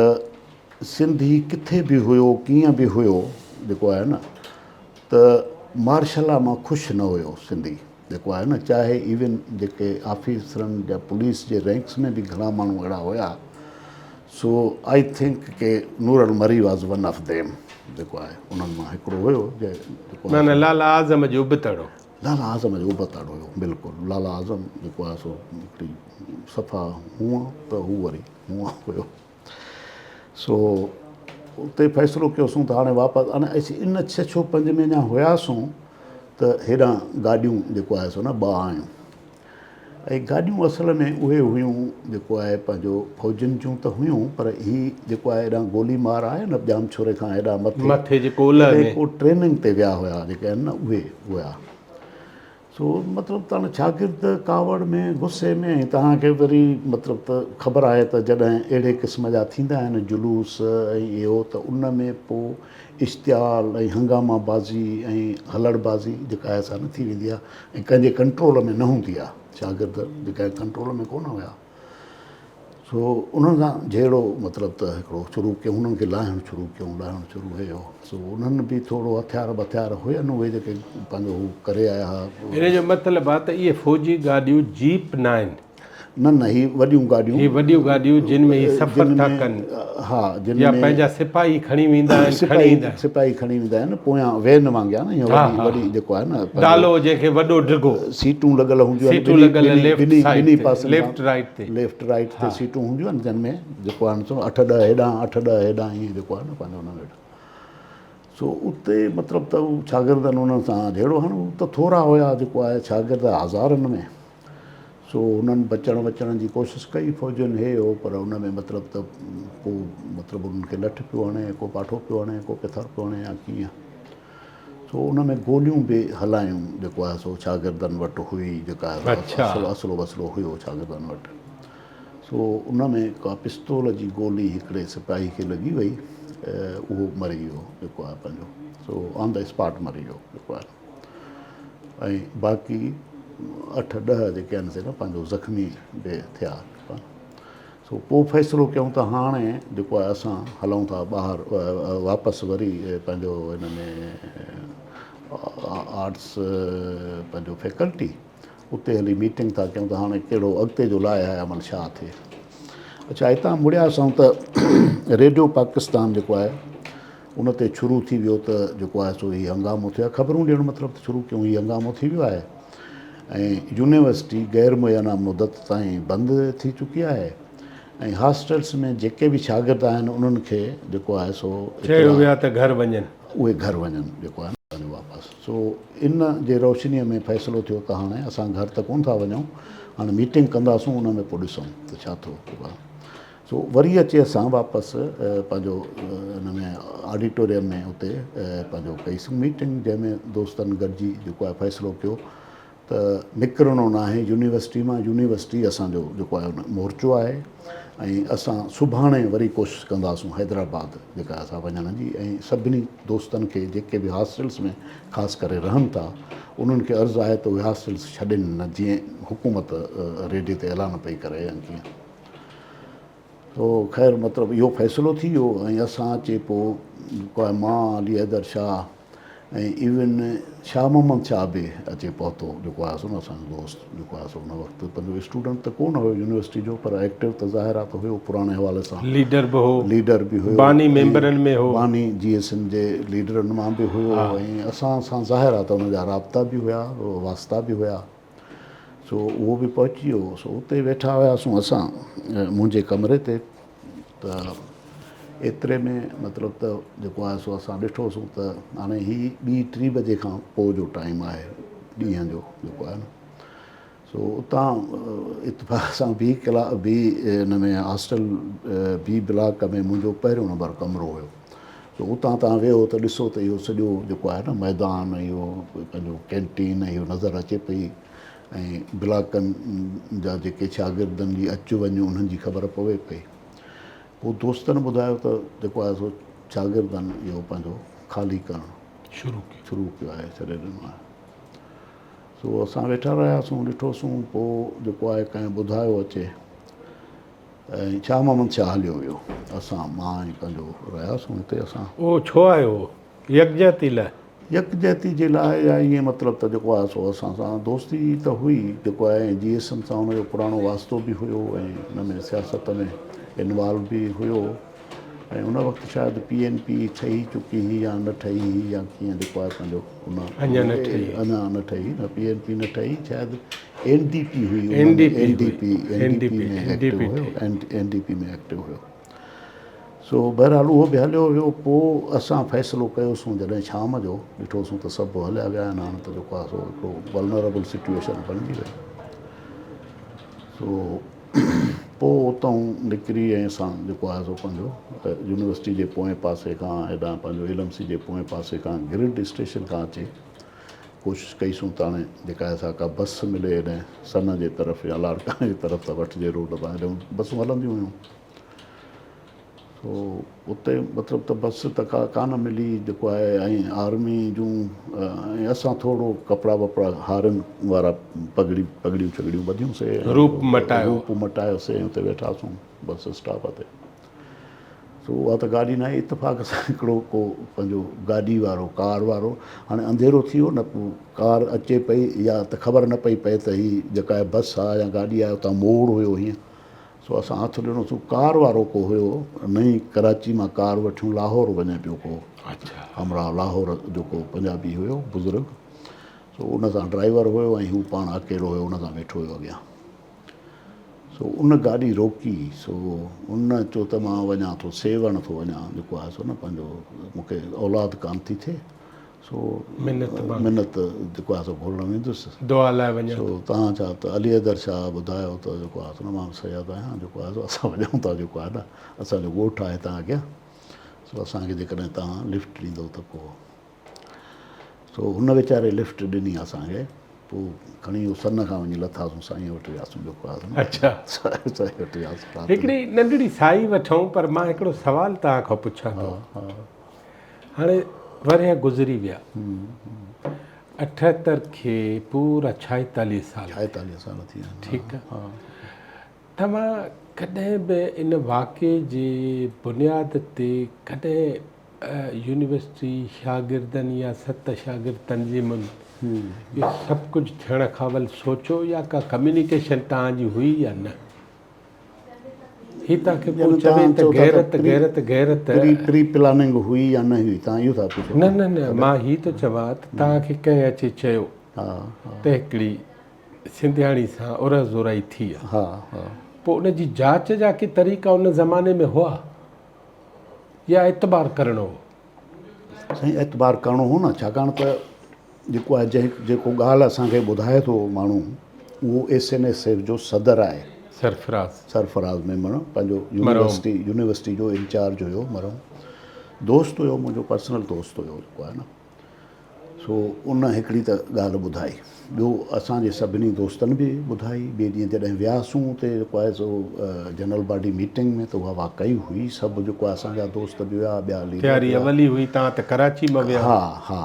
سنڌي ڪٿي به هيو ڪيئن به هيو جيڪو آهي نه ته مارشلا مان خوش نه هيو سنڌي جيڪو آهي نه چاهي ايون جيڪي آفيسرن يا پوليس جي رينڪس ۾ به گهڻا ماڻهو اهڙا هيا سو I think K Noral Marri was one of them جيڪو آهي انهن مان هڪڙو هيو جيڪو نه نه لالا اعظم جو ابتڙ هو. لالا اعظم جو ابتڙ هيو بلڪل لالا اعظم جيڪو آهي سو هڪڙي صفا هونء ته هو وري هونء هيو. سو اتي فيصلو ڪيوسون ته هاڻي واپس ان ڇهه ڇو پنج ۾ اڃا هياسون ته هيڏانهن گاڏيون جيڪو آهي سو نه ٻه آيون ۽ گاڏيون اصل ۾ اهي هيون جيڪو آهي پنهنجو فوجن جون ته هيون پر هي جيڪو آهي هيڏانهن گولي مار آهي نه ڄام ڇوري کان هيڏانهن مٿي مٿي جيڪو اولهه ۾ ڪو ٽريننگ تي ويا هيا جيڪي آهن نه اهي هيا سو مطلب ته هاڻي شاگرد ڪاوڙ ۾ غصي ۾ ۽ توهان کي وري مطلب ته خبر آهي ته جڏهن اهڙي قسم جا ٿيندا آهن جلوس ۽ اهو ته ان ۾ پوء اشتعال ۽ هنگاما بازي ۽ هلڙ بازي جيڪا آهي سا نه ٿي ويندي آهي ۽ ڪنهن جي ڪنٽرول ۾ نه هوندي آهي شاگرد جيڪا ڪنٽرول ۾ ڪونه هيا. سو انهن سان جهيڙو مطلب ته هڪڙو شروع ڪيون انهن کي لاهڻ شروع ڪيون لاهڻ شروع هي هو سو انهن به ٿورو هٿيار بٿيار هين اهي جيڪي پنهنجو هو ڪري آيا ها. ان جو مطلب آ ته اهي فوجي گاڏيون جيپ ناهن. نه نه هي وڏيون گاڏيون. هي وڏيون گاڏيون جن ۾ هي سفر ٿا ڪن. ها جن يا پنهنجا سپاهي کڻي ويندا آهن کڻي ايندا آهن. سپاهي کڻي ويندا آهن پويان وين وانگيان نه ائين وڏي وڏي جيڪو آهي نه ڊالو جنهن کي وڏو ڊگهو. سيٽون لڳل هونديون آهن سيٽون لڳل ليفٽ سائيڊ تي ليفٽ رائيٽ تي ليفٽ رائيٽ تي سيٽون هونديون آهن جن ۾ جيڪو آهي سو اٺ ڏهه هيڏانهن اٺ ڏهه هيڏانهن ائين جيڪو آهي نه پنهنجو انهن وٽ سو اتي مطلب ته هو شاگردن انهن سان جهيڙو هاڻي هو ته ٿورا هيا جيڪو آهي شاگرد هزارن ۾ سو هنن بچڻ وچڻ جي ڪوشش ڪئي فوجين هي هو پر ان ۾ مطلب ته ڪو مطلب انهن کي لٺ پيو هڻي ڪو پاٺو پيو هڻي ڪو پٿر پيو هڻي يا ڪيئن سو ان ۾ گوليون به هلايون جيڪو آهي سو شاگردن وٽ هئي جيڪا اصلو اصلو وصلو هيو شاگردن وٽ سو ان ۾ ڪا پستول جي گولي هڪڙي سپاهي کي لڳي وئي اهو مري ويو جيڪو آهي پنهنجو سو آن the spot مري ويو جيڪو آهي ۽ باقي اٺ ڏهه جيڪي آهن سي نه پنهنجو زخمي به ٿيا سو پوء فيصلو ڪيون ته هاڻي جيڪو آهي اسان هلون ٿا ٻاهر واپس وري پنهنجو هن ۾ آرٽس پنهنجو فيڪلٽي اتي هلي ميٽنگ ٿا ڪيون ته هاڻي ڪهڙو اڳتي جو لاء آهي عمل ڇا ٿئي اڇا هتان مڙياسون ته ريڊيو پاڪستان جيڪو آهي ان تي شروع ٿي ويو ته جيڪو آهي سو هي هنگامو ٿيو آهي خبرون ڏيڻ مطلب ته شروع ڪيون هي هنگامو ٿي ويو آهي ۽ يونيورسٽي غير معينه مدت تائين بند ٿي چڪي آهي ۽ هاسٽلس ۾ جيڪي به شاگرد آهن انهن کي جيڪو آهي سو چيو ويو آهي ته گهر وڃن. اهي گهر وڃن جيڪو آهي نه واپس. سو ان جي روشنيء ۾ فيصلو ٿيو ته هاڻي اسان گهر ته ڪونه ٿا وڃون، هاڻي ميٽنگ ڪنداسون ان ۾ پوء ڏسون ته ڇا ٿو. سو وري اچي اسان واپس پنهنجو ان ۾ آڊيٽوريم ۾ اتي پنهنجو ڪئيسون ميٽنگ جنهن ۾ دوستن گڏجي جيڪو آهي فيصلو ڪيو ته نڪرڻو ناهي يونيورسٽي مان، يونيورسٽي اسان جو جيڪو آهي مورچو آهي ۽ اسان سڀاڻي وري ڪوشش ڪنداسون حيدرآباد جيڪا اسان وڃڻ جي ۽ سڀني دوستن کي جيڪي به هاسٽلس ۾ خاص ڪري رهن ٿا انهن کي عرض آهي ته اهي هاسٽلس ڇڏين نه جيئن حڪومت ريڊيو تي اعلان پئي ڪري يا ڪيئن. سو خير مطلب اهو فيصلو ٿي ويو ۽ اسان اچي پوء جيڪو آهي مان علي حيدر شاهه ۽ ايون شاهه محمد شاهه به اچي پهتو جيڪو آهي سو نه اسان جو دوست جيڪو آهي سو ان وقت پنهنجو اسٽوڊنٽ ته ڪو نه هيو يونيورسٽي جو پر ايڪٽو ته ظاهر آهي ته هيو پراڻي حوالي سان ليڊر به هو ليڊر به هيو باني ميمبرن ۾ هو باني جي ايس ايم جي ليڊرن مان به هيو ۽ اسان سان ظاهر آهي ته ان جا رابطا به هيا واسطا به هيا سو اهو به پهچي ويو. سو اتي ويٺا هياسون اسان منهنجي ڪمري تي ته ايتري ۾ مطلب ته جيڪو آهي سو اسان ڏٺوسون ته هاڻي هي ٻي ٽي بجي کان پوء جو ٽائيم آهي ڏينهن جو جيڪو آهي نه سو اتان اتفاق سان بي ڪلا بي ان ۾ هاسٽل بي بلاڪ ۾ منهنجو پهريون نمبر ڪمرو هيو سو اتان توهان ويهو ته ڏسو ته اهو سڄو جيڪو آهي نه ميدان اهو پنهنجو ڪينٽين اهو نظر اچي پئي ۽ بلاڪن جا جيڪي شاگردن جي اچ وڃ انهن جي خبر پوي پئي. پوء دوستن ٻڌايو ته جيڪو آهي سو شاگردن اهو پنهنجو خالي ڪرڻ شروع ڪيو شروع ڪيو آهي ڇڏي ڏنو آهي. سو اسان ويٺا رهياسون ڏٺوسون پوء جيڪو آهي ڪنهن ٻڌايو اچي ۽ شاهه محمد شاهه هليو ويو. اسان، مان ۽ پنهنجو رهياسون هتي اسان. اهو ڇو آيو هو؟ يڪجهتي لاء؟ يڪجهتي جي لاء يا ائين مطلب ته جيڪو آهي سو اسان سان دوستي ته هئي جيڪو آهي ۽ جي ايس ايم سان هن جو پراڻو واسطو به هيو ۽ ان ۾ سياست ۾ انوالو به هيو ۽ ان وقت شايد پي اين پي ٺهي چڪي هئي يا نه ٺهي هئي يا ڪيئن جيڪو آهي پنهنجو ان اڃا نه ٺهي هئي. اڃا نه ٺهي هئي نه پي اين پي نه ٺهي شايد اين ڊي پي هئي N D P N D P N D P ۾ active هيو اين ڊي پي ۾ ايڪٽو هيو سو بهرحال اهو به هليو ويو پوء اسان فيصلو ڪيوسون جڏهن شام جو ڏٺوسون ته سڀ هليا ويا آهن هاڻي ته جيڪو آهي سو هڪڙو ولنربل سچويشن بڻجي وئي سو پوء اتان نڪري ۽ اسان جيڪو آهي سو پنهنجو يونيورسٽي جي پوئين پاسي کان هيڏانهن پنهنجو ايل ايم سي جي پوئين پاسي کان گرڊ اسٽيشن کان اچي ڪوشش ڪئي سون ته هاڻي جيڪا آهي سا ڪا بس ملي هيڏانهن سن جي طرف يا لاڙڪاڻي جي طرف ته وٺجي روڊ تان هيڏانهن بسون هلنديون هيون سو اتي مطلب ته بس ته ڪا ڪانه ملي جيڪو آهي ۽ آرمي جون ۽ اسان ٿورو ڪپڙا وپڙا هارين وارا پڳڙي پڳڙيون ڇڳڙيون ٻڌيون سي روپ مٽايو روپ مٽايو سي اتي ويٺاسون بس اسٽاپ تي سو اها ته گاڏي ناهي اتفاق سان هڪڙو ڪو پنهنجو گاڏي وارو ڪار وارو هاڻي انڌيرو ٿي ويو نه ڪار اچي پئي يا ته خبر نه پئي پئي ته هي جيڪا آهي بس آهي يا گاڏي آهي اتان موڙ هيو هيئن سو اسان هٿ ڏنوسون ڪار وارو ڪو هيو نئين ڪراچي مان ڪار وٺيون لاهور وڃي پيو ڪو همراهه لاهور جو ڪو پنجابي هيو بزرگ سو ان سان ڊرائيور هيو ۽ هو پاڻ اڪيلو هيو ان سان ويٺو هيو اڳيان سو ان گاڏي روڪي سو ان چيو ته مان وڃان ٿو سيوهڻ ٿو وڃان جيڪو آهي سو نه پنهنجو مون کي اولاد ڪانه ٿي ٿئي سو منت جيڪو آهي سو گهرڻ ويندس دعا لاء وڃان سو توهان ڇا ته علي حيدر شاهه ٻڌايو ته جيڪو آهي سو نه مان به سيد آهيان جيڪو آهي سو اسان وڃون ٿا جيڪو آهي نه اسان جو ڳوٺ آهي تان اڳيان سو اسان کي جيڪڏهن توهان لفٽ ڏيندو ته پوء سو هن ويچاري لفٽ ڏني اسان کي پوء کڻي اهو سن کان وڃي لٿاسون سائين وٽ وياسون جيڪو آهي سو نه اڇا سائين وٽ وياسون رات هڪڙي ننڍڙي سائي وٺون پر مان هڪڙو سوال توهان کان پڇان ٿو هاڻي ورهيه گذري ويا. 78 کي پورا 46 سال. 46 سال ٿي ويا. ٺيڪ آ. توهان ڪڏهن به ان واقعي جي بنياد تي ڪڏهن يونيورسٽي شاگردن يا ست شاگرد تنظيمن اهو سڀ ڪجهه ٿيڻ کان اول سوچيو يا ڪا ڪميونيڪيشن توهان جي هئي يا نه؟ هي توهان کي ڪو چوي ته غيرت غيرت غيرت. پري پلاننگ هئي يا نه هئي توهان اهو ٿا پڇو؟ نه نه نه مان هي ٿو چوان ته توهان کي ڪنهن اچي چيو ته هڪڙي سنڌياڻي سان عرح زورائي ٿي آ پوء ان جي جاچ جا ڪي طريقا ان زماني ۾ هئا يا اعتبار ڪرڻو هو؟ سائين اعتبار ڪرڻو هو نه ڇاڪاڻ ته. جيڪو آهي جنهن جيڪو ڳالهه اسان کي ٻڌائي ٿو ماڻهو اهو ايس اين ايس ايف جو صدر آهي. سرفراز. سرفراز ميمڻ پنهنجو يونيورسٽي يونيورسٽي جو انچارج هيو مرحوم دوست هيو منهنجو پرسنل دوست هيو جيڪو آهي نه سو ان هڪڙي ته ڳالهه ٻڌائي ٻيو اسان جي سڀني دوستن به ٻڌائي ٻئي ڏينهن جڏهن وياسون اتي جيڪو آهي سو جنرل باڊي ميٽنگ ۾ ته اها واقعي هئي سڀ جيڪو آهي اسان جا دوست به هيا ٻيا ليڊر تياري اول ئي هئي تان ته ڪراچي مان ويا ها ها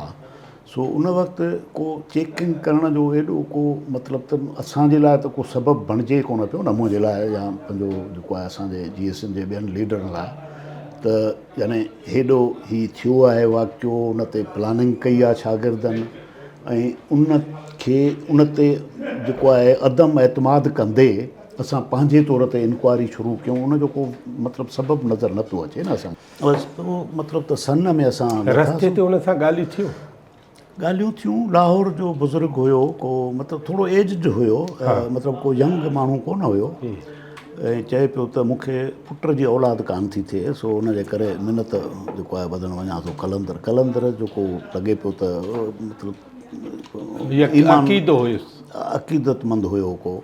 سو ان وقت ڪو چيڪنگ ڪرڻ جو ايڏو ڪو مطلب ته اسان جي لاء ته ڪو سبب بڻجي ڪونه پيو نه منهنجي لاء يا پنهنجو جيڪو آهي اسان جي جي ايس اين جي ٻين ليڊرن لاء ته يعني هيڏو هي ٿيو آهي واقعو ان تي پلاننگ ڪئي آهي شاگردن ۽ ان کي ان تي جيڪو آهي عدم اعتماد ڪندي اسان پنهنجي طور تي انڪوائري شروع ڪيون ان جو ڪو مطلب سبب نظر نه پيو اچي نه اسان بس پوء مطلب ته سن ۾ اسان رستي تي ان سان ڳالهيون ٿيون؟ ڳالهيون ٿيون لاهور جو بزرگ هيو ڪو مطلب ٿورو ايجڊ هيو مطلب ڪو ينگ ماڻهو ڪونه هيو ۽ چئي پيو ته مون کي پٽ جي اولاد ڪانه ٿي ٿئي سو ان جي ڪري منت جيڪو آهي ٻڌڻ وڃان ٿو قلندر قلندر جو ڪو لڳي پيو ته مطلب عقيدو هيس عقيدتمند هيو ڪو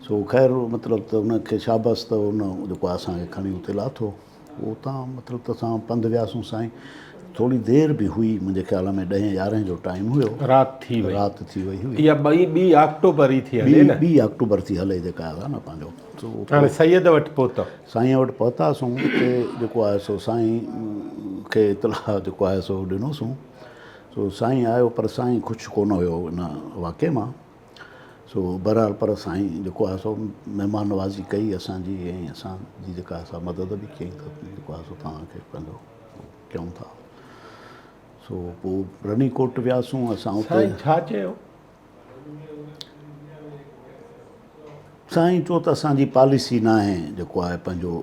سو خير مطلب ته ان کي شابس ته ان جيڪو آهي اسان کي کڻي اتي لاٿو پوء اتان مطلب ته اسان پنڌ وياسون سائين ٿوري دير به هئي منهنجي خيال ۾ ڏهين يارهين جو ٽائيم هيو رات ٿي وئي رات ٿي وئي هئي اها ٻئي ٻي آڪٽوبر ئي ٿي هلي نه ٻي آڪٽوبر ٿي هلي جيڪا آهي نه پنهنجو سو هاڻي سيد وٽ پهتو سائين وٽ پهتاسون اتي جيڪو آهي سو سائين کي اطلاع جيڪو آهي سو ڏنوسون سو سائين آيو پر سائين خوش ڪونه هيو ان واقعي مان سو بهرحال پر سائين جيڪو آهي سو مهمان نوازي ڪئي اسان جي ۽ اسان جي جيڪا سا مدد به ڪئي ته جيڪو آهي سو توهان کي پنهنجو ڪيون ٿا سو پوء رني ڪوٽ وياسون اسان اتي سائين ڇا چيو؟ سائين چيو ته اسان جي پاليسي ناهي جيڪو آهي پنهنجو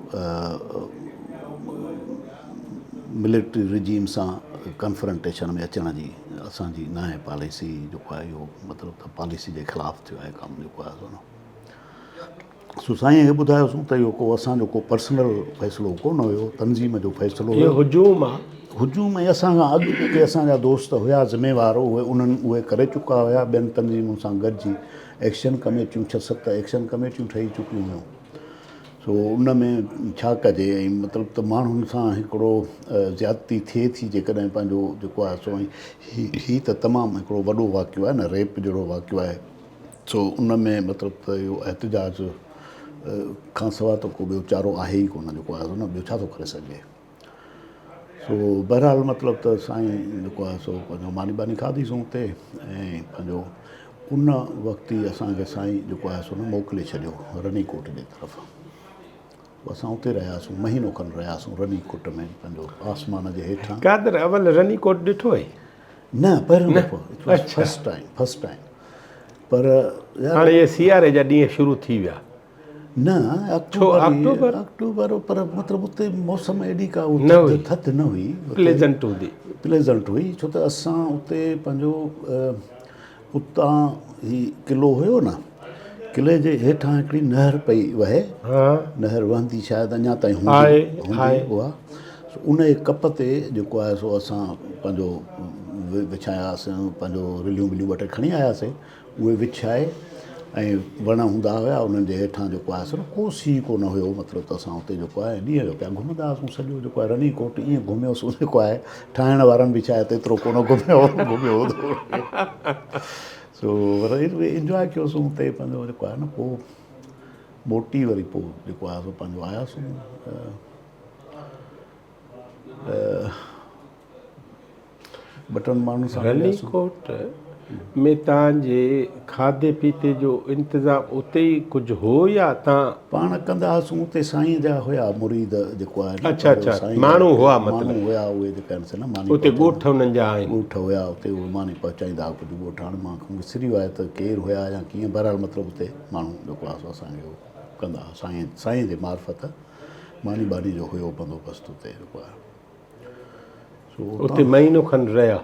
ملٽري رجيم سان ڪنفرنٽيشن ۾ اچڻ جي اسان جي ناهي پاليسي جيڪو آهي اهو مطلب ته پاليسي جي خلاف ٿيو آهي ڪم جيڪو آهي سو نه سو سائين کي ٻڌايوسون ته اهو ڪو اسان جو ڪو پرسنل فيصلو ڪونه هيو تنظيم جو فيصلو هيو هجوم آ هجوم ۽ اسان کان اڳ جيڪي اسان جا دوست هيا ذميوار اهي انهن اهي ڪري چڪا هيا ٻين تنظيمن سان گڏجي ايڪشن ڪميٽيون ڇهه ست ايڪشن ڪميٽيون ٺهي چڪيون هيون سو ان ۾ ڇا ڪجي ۽ مطلب ته ماڻهن سان هڪڙو زيادتي ٿئي ٿي جيڪڏهن پنهنجو جيڪو آهي سو ۽ هي ته تمام هڪڙو وڏو واقعو آهي نه ريپ جهڙو واقعو آهي سو ان ۾ مطلب ته اهو احتجاج کان سواء ته ڪو ٻيو چارو آهي ئي ڪونه جيڪو آهي سو نه ٻيو ڇا ٿو ڪري سگهجي سو بهرحال مطلب ته سائين جيڪو آهي سو پنهنجو ماني ٻاني کاڌي سون اتي ۽ پنهنجو ان وقت ئي اسان کي سائين جيڪو آهي سو نه موڪلي ڇڏيو رني ڪوٽ جي طرف پوء اسان اتي رهياسون مهينو کن رهياسون رني ڪوٽ ۾ پنهنجو آسمان جي هيٺان. قادر اول رني ڪوٽ ڏٺو اهي؟ نه پهريون دفعو it was first time first time پر يار هاڻي اهي سياري جا ڏينهن شروع ٿي ويا. نه آڪٽوبر آڪٽوبر پر مطلب اتي موسم ايڏي ڪا نه هئي ٿڌ نه هئي پليزنٽ هوندي پليزنٽ هئي ڇو ته اسان اتي پنهنجو اتان هي قلعو هيو نه قلعي جي هيٺان هڪڙي نهر پئي وهي نهر وهندي شايد اڃا تائين هوندي هوندي اها ان جي ڪپ تي جيڪو آهي سو اسان پنهنجو وڇاياسين پنهنجو رليون وليون ٻه ٽي کڻي آياسين اهي وڇائي ۽ وڻ هوندا هيا انهن جي هيٺان جيڪو آهي سو ڪو سيء ڪو نه هيو مطلب ته اسان اتي جيڪو آهي ڏينهن جو پيا گهمندا هئاسون سڄو جيڪو آهي رني ڪوٽ ائين گهميوسون جيڪو آهي ٺاهڻ وارن به شايد ايترو ڪونه گهميو گهميو هوندو سو انجواء ڪيوسون اتي پنهنجو جيڪو آهي نه پوء موٽي وري پوء جيڪو آهي سو پنهنجو آياسون ٻه ٽن ماڻهن سان رني ملياسون. ڪوٽ ۾ توهان جي کاڌي پيتي جو انتظام اتي ئي ڪجهه هو يا توهان. پاڻ ڪندا هئاسون اتي سائين جا هيا مريد جيڪو آهي نه اڇا اڇا ماڻهو هئا مطلب. ماڻهو هيا اهي جيڪا آهن سي نه ماني اتي ڳوٺ انهن جا آهن. ڳوٺ هيا اتي اهي ماني پهچائيندا هئا ڪجهه ڳوٺ هاڻي مان کان وسري ويو آهي ته ڪير هيا يا ڪيئن بهرحال مطلب اتي ماڻهو جيڪو آهي سو اسان کي ڪندا هئا سائين سائين جي معرفت ماني ٻاني جو هيو بندوبست اتي جيڪو آهي. اتي مهينو کن رهيا؟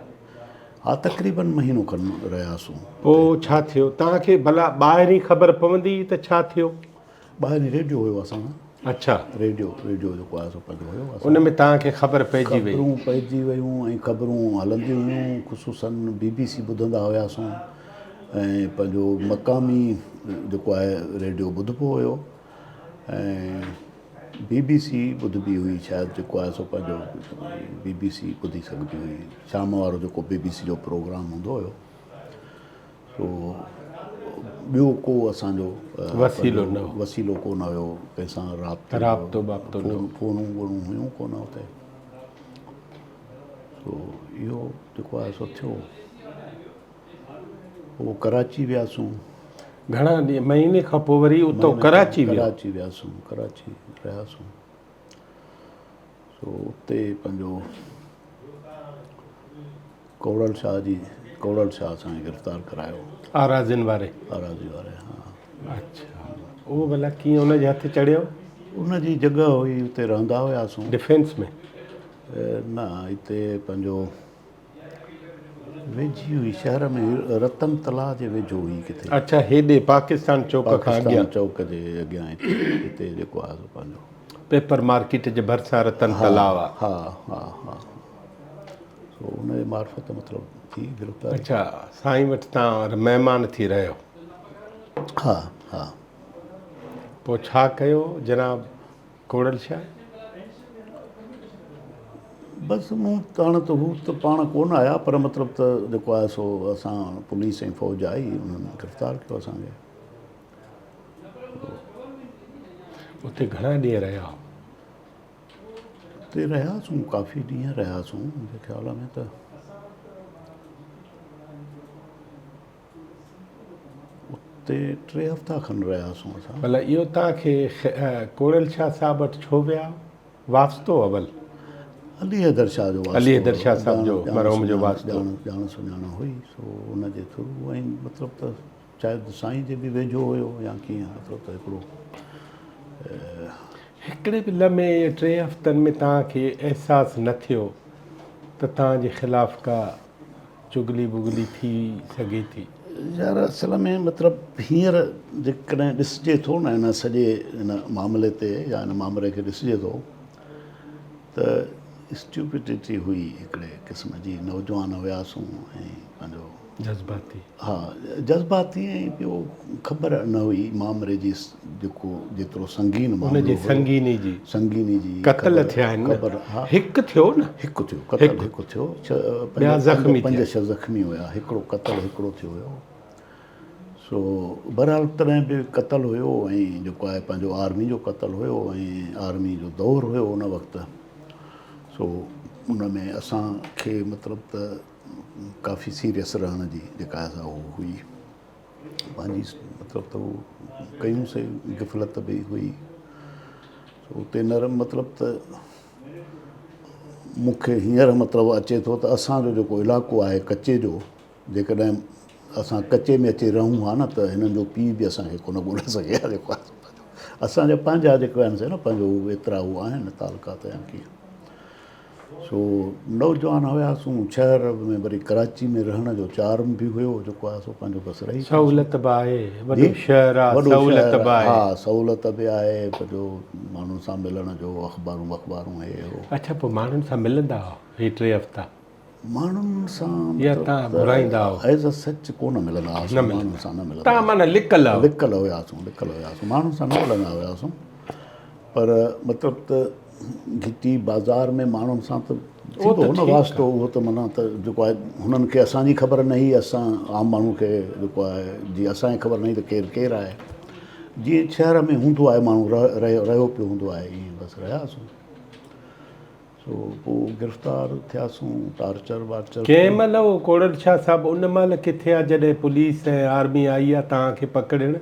ها تقريبن مهينو کن رهياسون. پوء ڇا ٿيو؟ توهان کي ڀلا ٻاهرين خبر پوندي ته ڇا ٿيو؟ ٻاهرين ريڊيو هيو اسان سان. اڇا. ريڊيو ريڊيو جيڪو آهي سو پنهنجو هيو. ان ۾ توهان کي خبر پئجي وئي. خبرون پئجي ويون ۽ خبرون هلنديون هيون خصوصن بي بي سي ٻڌندا هياسون ۽ پنهنجو مقامي جيڪو آهي ريڊيو ٻڌبو هيو ۽ بي بي سي ٻڌبي هئي شايد جيڪو آهي سو پنهنجو بي بي سي ٻڌي سگهبي هئي شام وارو جيڪو بي بي سي جو پروگرام هوندو هيو. سو ٻيو ڪو اسان جو وسيلو نه هو. وسيلو ڪو نه هيو ڪنهن سان رابطو رابطو بابطو نه هو. فونون بونون هيون ڪو نه اتي. سو اهو جيڪو آهي سو ٿيو. پوء ڪراچي وياسون. گهڻا ڏينهن مهيني کان پوء وري اتو ڪراچي ويو. ڪراچي وياسون ڪراچي رهياسون. سو اتي پنهنجو ڪوڙل شاهه جي ڪوڙل شاهه اسان کي گرفتار ڪرايو. آراضين واري. آراضي واري ها. اڇا اهو ڀلا ڪيئن ان جي هٿ چڙهيو؟ ان جي جڳهه هئي اتي رهندا هياسون. ڊفينس ۾؟ نه اتي پنهنجو ويجهي هئي شهر ۾ رتن تلاء جي ويجهو هئي ڪٿي. اڇا هيڏي پاڪستان چوڪ کان اڳيان. پاڪستان چوڪ جي اڳيان اتي جيڪو آهي سو پنهنجو. پيپر مارڪيٽ جي ڀرسان رتن تلاء آ. ها ها ها سو ان جي معرفت مطلب ٿي گرفتاري. اڇا سائين وٽ تان مهمان ٿي رهيو. ها ها. پوء ڇا ڪيو جناب ڪوڙل شاهه؟ بس مون تاڻ ته هو ته پاڻ ڪونه آيا پر مطلب ته جيڪو آهي سو اسان پوليس ۽ فوج آئي انهن گرفتار ڪيو اسان کي. اتي گهڻا ڏينهن رهيا؟ اتي رهياسون ڪافي ڏينهن رهياسون منهنجي خيال ۾ ته اتي ٽي هفتا کن رهياسون اسان. ڀلا اهو توهان کي ڪوڙل شاهه صاحب وٽ ڇو ويا؟ واسطو اول. علي حيدر شاهه جو واسطو علي حيدر شاهه صاحب جو مرحوم جو واسطو. ڄاڻ سڃاڻ هئي سو ان جي ٿرو ۽ مطلب ته شايد سائين جي به ويجهو هيو يا ڪيئن مطلب ته هڪڙو. هڪڙي به لمحي يا ٽي هفتن ۾ توهان کي احساس نه ٿيو ته توهان جي خلاف ڪا چغلي بغلي ٿي سگهي ٿي؟ يار اصل ۾ مطلب هينئر جيڪڏهن ڏسجي ٿو نه ان سڄي ان معاملي تي يا ان مامري کي ڏسجي ٿو ته اسٽيوپڊٽي هئي هڪڙي قسم جي نوجوان هياسون ۽ پنهنجو جذباتي. ها جذباتي ۽ ٻيو خبر نه هئي مامري جي جيڪو جيترو سنگين معاملو ان جي سنگيني جي سنگيني جي قتل ٿيا آهن نه هڪ ٿيو نه هڪ ٿيو قتل هڪ ٿيو ٻيا زخمي پنج ڇهه زخمي هيا هڪڙو قتل هڪڙو ٿيو هيو سو بهرحال تڏهن به قتل هيو ۽ جيڪو آهي پنهنجو آرمي جو قتل هيو ۽ آرمي جو دور هيو ان وقت سو ان ۾ اسان کي مطلب ته ڪافي سيريس رهڻ جي جيڪا آهي سا اهو هئي پنهنجي مطلب ته هو ڪيون سي غفلت به هئي سو اتي نرم مطلب ته مون کي هينئر مطلب اچي ٿو ته اسان جو جيڪو علائقو آهي ڪچي جو جيڪڏهن اسان ڪچي ۾ اچي رهون ها نه ته هنن جو پيء به اسان کي ڪونه ڳولي سگهي ها جيڪو اسان جا پنهنجا جيڪو آهن سي نه پنهنجو ايترا هو آهن تعلقات يا ڪيئن سو نوجوان هياسون شهر ۾ وري ڪراچي ۾ رهڻ جو چارم به هيو جيڪو آهي سو پنهنجو بس رهي سهولت به آهي وڏو شهر آهي سهولت به آهي ها سهولت به آهي پنهنجو ماڻهن سان ملڻ جو اخبارون اخبارون هي هو. اڇا پوء ماڻهن سان ملندا هئا هي ٽي هفتا؟ ماڻهن سان يا تان گهرائيندا هئو؟ ايز ا سچ ڪونه ملندا هئاسون ماڻهن سان نه ملندا تان معنيٰ لڪل هئو؟ لڪل هياسون لڪل هياسون ماڻهن سان نه ملندا هياسون پر مطلب ته گهٽي بازار ۾ ماڻهن سان ته ٿيندو هو نه واسطو اهو ته معنيٰ ته جيڪو آهي هنن کي اسان جي خبر نه هئي اسان عام ماڻهو کي جيڪو آهي جي اسان کي خبر نه هئي ته ڪير ڪير آهي جيئن شهر ۾ هوندو آهي ماڻهو رهيو پيو هوندو آهي ائين بس رهياسون سو پوء گرفتار ٿياسون ٽارچر وارچر ڪنهن مهل اهو ڪوڙل شاهه صاحب ان مهل ڪٿي آ جڏهن پوليس ۽ آرمي آئي آ توهان کي پڪڙڻ؟